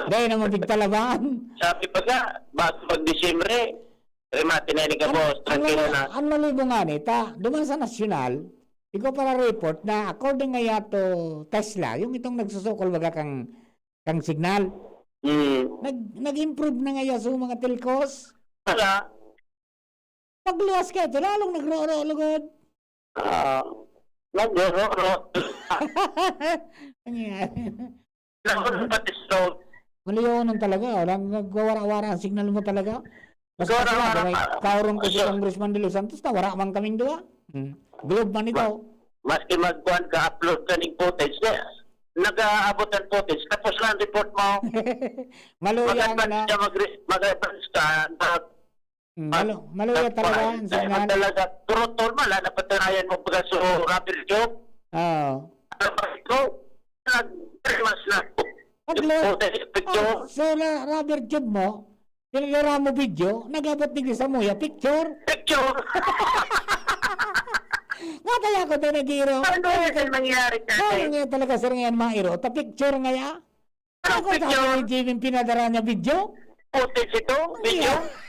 Dahil naman pigpalaban. Sabi pa nga, bago pag Disyembre, remate na ni Ang, Gabos, ang trangkilo mali-, na. ang malibo nga ni, ta, duman sa nasyonal, ikaw para report na according nga yato Tesla, yung itong nagsusukol baga kang, kang signal. Hmm. Nag-, nag-improve na ngaya so mga telcos. Wala. Pagluwas ka, ito lalong nagroro lugod. Ah, nagroro. Nangyari. Naku, pati stroke. Maliyonon talaga, oh. Nag-, nagwawara-wara ang signal mo talaga. Basta Wala, sila, wala. May kaoron ko si Wala. Congressman De Los Santos, na wara man kaming duwa. Hmm. Globe man ito. Ma-, maski magkuhan ka, upload ka ning footage, eh, nag-aabot ang footage, tapos lang report mo. Maluya Maganda nga na. siya mag-re-, mag-advance ka, mag-, Mm, malo-, maluya mag-, talaga ang mag-, signal. Talaga, true tol, wala, napatanayan mo baga so rubber tube. Oo. Ano ba ito? Nag-, mas na. Pag Yung lo-, photo, picture. Oh, so ra-, rubber tube mo, pinadara mo video, nag-abot digdi sa muya, picture. Picture. Nga kaya ko tayo nag-iiro. Ano yung nangyari sa Ano akin? nga talaga, sir, ngayon, mairo? Ta picture nga ya? Ano Ako, picture? Sabi ni Jimmy, pinadara niya video? Footage ito? Video? Yeah.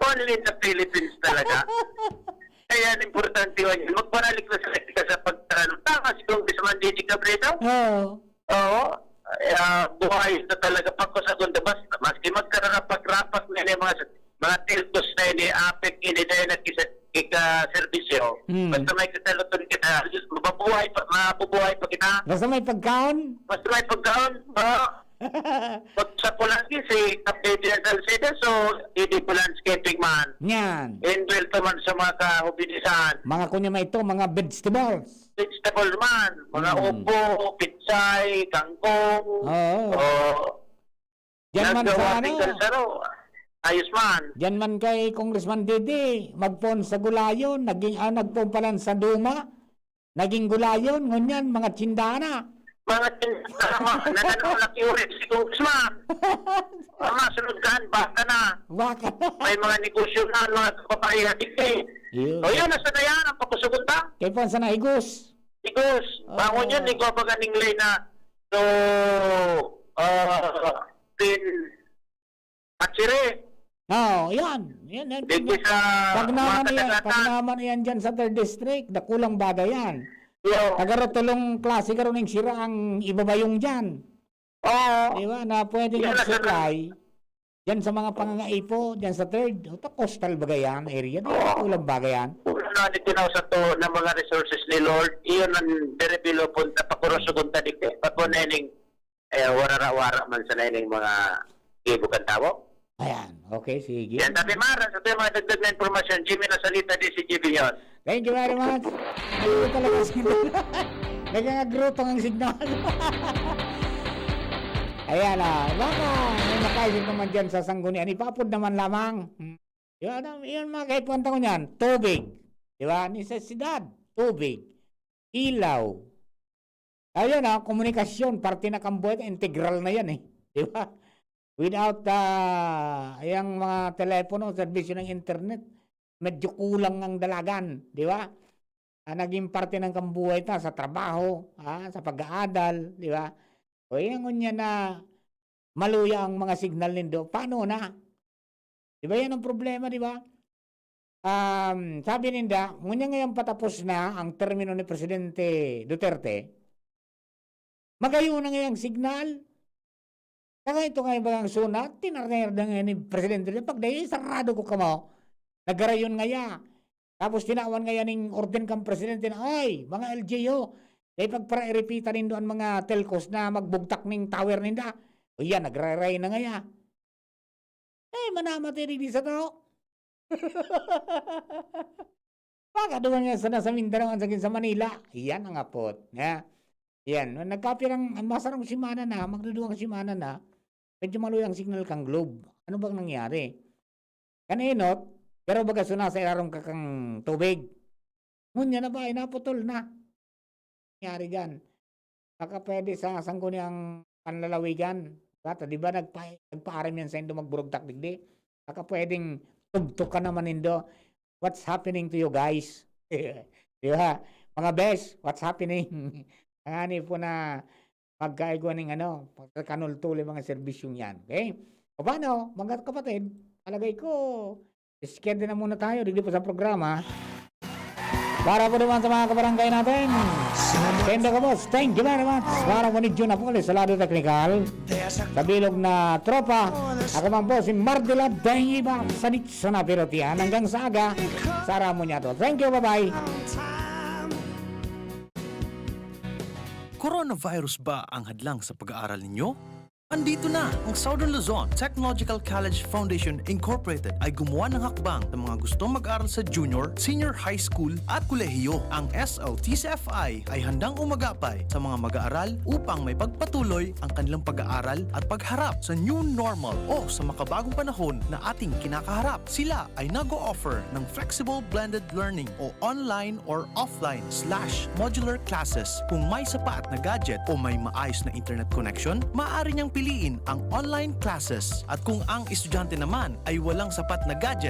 Only in the Philippines talaga. Kaya ang importante yun, magparalik na sa, sa pagtarano. Tama si Congressman Didi Cabredo? Oo. Oo. Kaya buhay na talaga pag sa Gunda. Basta, maski magkararapak-rapak na yung mga, mga telcos na ini, apek, ini, dahil nagkisa-, ika-serbisyo. Hmm. Basta may kasaluton kita, mabubuhay pa, mabubuhay pa kita. Basta may pagkaon? Basta may pagkaon. Oo. Pag sa Pulangi, si Captain Salceda, so, hindi po landscaping man. Yan. Inbuwelto man sa mga kahubidisan. Mga kunya may ito, mga vegetables. Vegetable man, mga Hmm. upo, pitsay, kangkong. Oo. O, Diyan man sa naggawa ano, ng kalsaro. Ayos man. Diyan man kay Congressman Didi, magpoon sa gulayon, naging, ah, nagpoon pa lang sa duma, naging gulayon, ngunyan, mga tsindahan na. Mga tsindahan na, na, na, na, na, si Congressman. Ang masunod ka, baka na. Baka na. May mga negosyo na, mga kababayan, eh. Yun. O yun, nasa na yan, ang pakusugon ta? Kay Juan sana Higos. Higos. Ah. Bangon yun, di ko pa ganing lay na. So, ah, pin-, Atsire. Oo, yan. Yan, yan. Dito sa Pag naman mga iyan, Katagatan. Pag naman iyan dyan sa third district, dakulang bagay yan. Yo. Taga Rotulong klase ka ron yung sira ang ibabayong dyan. Oo. Di ba? Na pwede Yan, nag-supply dyan sa mga pangangaipo, dyan sa third. O, ta coastal bagay yan, area. Di Oo. Dakulang bagay yan. Ulan na dito na sa to ng mga resources ni Lord. Iyon ang derebilo punta, pakuroso punta dito. Pag kunening Eh, warara-wara man sana ining mga gibo kan tawo. Ayan. Okay, sige. Yan, Tatay Mar, sa ating mga dagdag na impormasyon, Jimmy Nasalita, D C G B yun. Thank you very much. Ayun talaga ang signal. Nagkakagrotong ang signal. Ayan, ah. Baka may makaisip naman dyan sa sanggunian. Ipapod naman lamang. Hmm. Yun, ano, yun, mga kaipuhan, tango niyan. Tubig. Di ba? Nesesidad. Tubig. Ilaw. Ayun, ah, komunikasyon, parte na kan buhay, integral na yan, eh. Di ba? Without, ah, yang mga telepono, serbisyo ng internet, medyo kulang ang dalagan, di ba? Ah, naging parte ng kambuhay ta sa trabaho, ah, sa pag-aadal, di ba? O, yan, ngunyan na maluya ang mga signal nindo. Paano na? Di ba yan ang problema, di ba? Um, sabi ninda, ngunyan ngayon patapos na ang termino ni Presidente Duterte, magayon na ngayang signal. Saka ito ngayon bagang sunat, tinarnerda ngayon ni Presidente Duterte. Pag dahil sarado ko kamo, nagarayon ngaya. Tapos tinawan ngaya ning orden kang Presidente na, "Ay, mga L G U, dahil pagparairipita nindo ang mga telcos na magbugtak ning tower ninda." O yan, nagraray na ngaya. Eh, manamati digdi sa tao. Baka duman nga sana sa Mindanao, ang sagin sa Manila. Iyan ang apot, nga. Iyan, nagkapirang, masarong simana na, magduduwang simana na, medyo maluya ang signal kang Globe. Ano bang nangyari? Kan enot, pero baga suna sa ilarom ka kang tubig. Ngunyan na ba, inaputol na. Nangyari diyan. Baka pwede sa sangguniang panlalawigan. Bata, di ba, nagpa-, nagpaaram yan saindo magburugtak digdi? Baka pwedeng tugtukan naman nindo. What's happening to you guys? Di ba? Mga besh, what's happening? Ang ani po na pagkaigwa ning ano, pagkakanultuli mga serbisyong yan. Okay? O paano, mga kapatid, palagay ko, Iskede na muna tayo, digdi pa sa programa. Para po naman sa mga kabarangay natin. Kenda ka, boss. Thank you very much. Para po ni Jun Apoles sa lado teknikal. Sa bilog na tropa. Ako man po si Mardila Dengi ba? Sanit sa napirotian hanggang sa aga. Sara mo niya to. Thank you. Bye-bye. Coronavirus ba ang hadlang sa pag-aaral ninyo? Andito na! Ang Southern Luzon Technological College Foundation Incorporated ay gumawa ng hakbang sa mga gustong mag-aral sa junior, senior high school at kolehiyo. Ang S L T C F I ay handang umagapay sa mga mag-aaral upang may pagpatuloy ang kanilang pag-aaral at pagharap sa new normal o sa makabagong panahon na ating kinakaharap. Sila ay nag-o-offer ng flexible blended learning o online or offline slash modular classes. Kung may sapat na gadget o may maayos na internet connection, maaari niyang piliin ang online classes. At kung ang estudyante naman ay walang sapat na gadget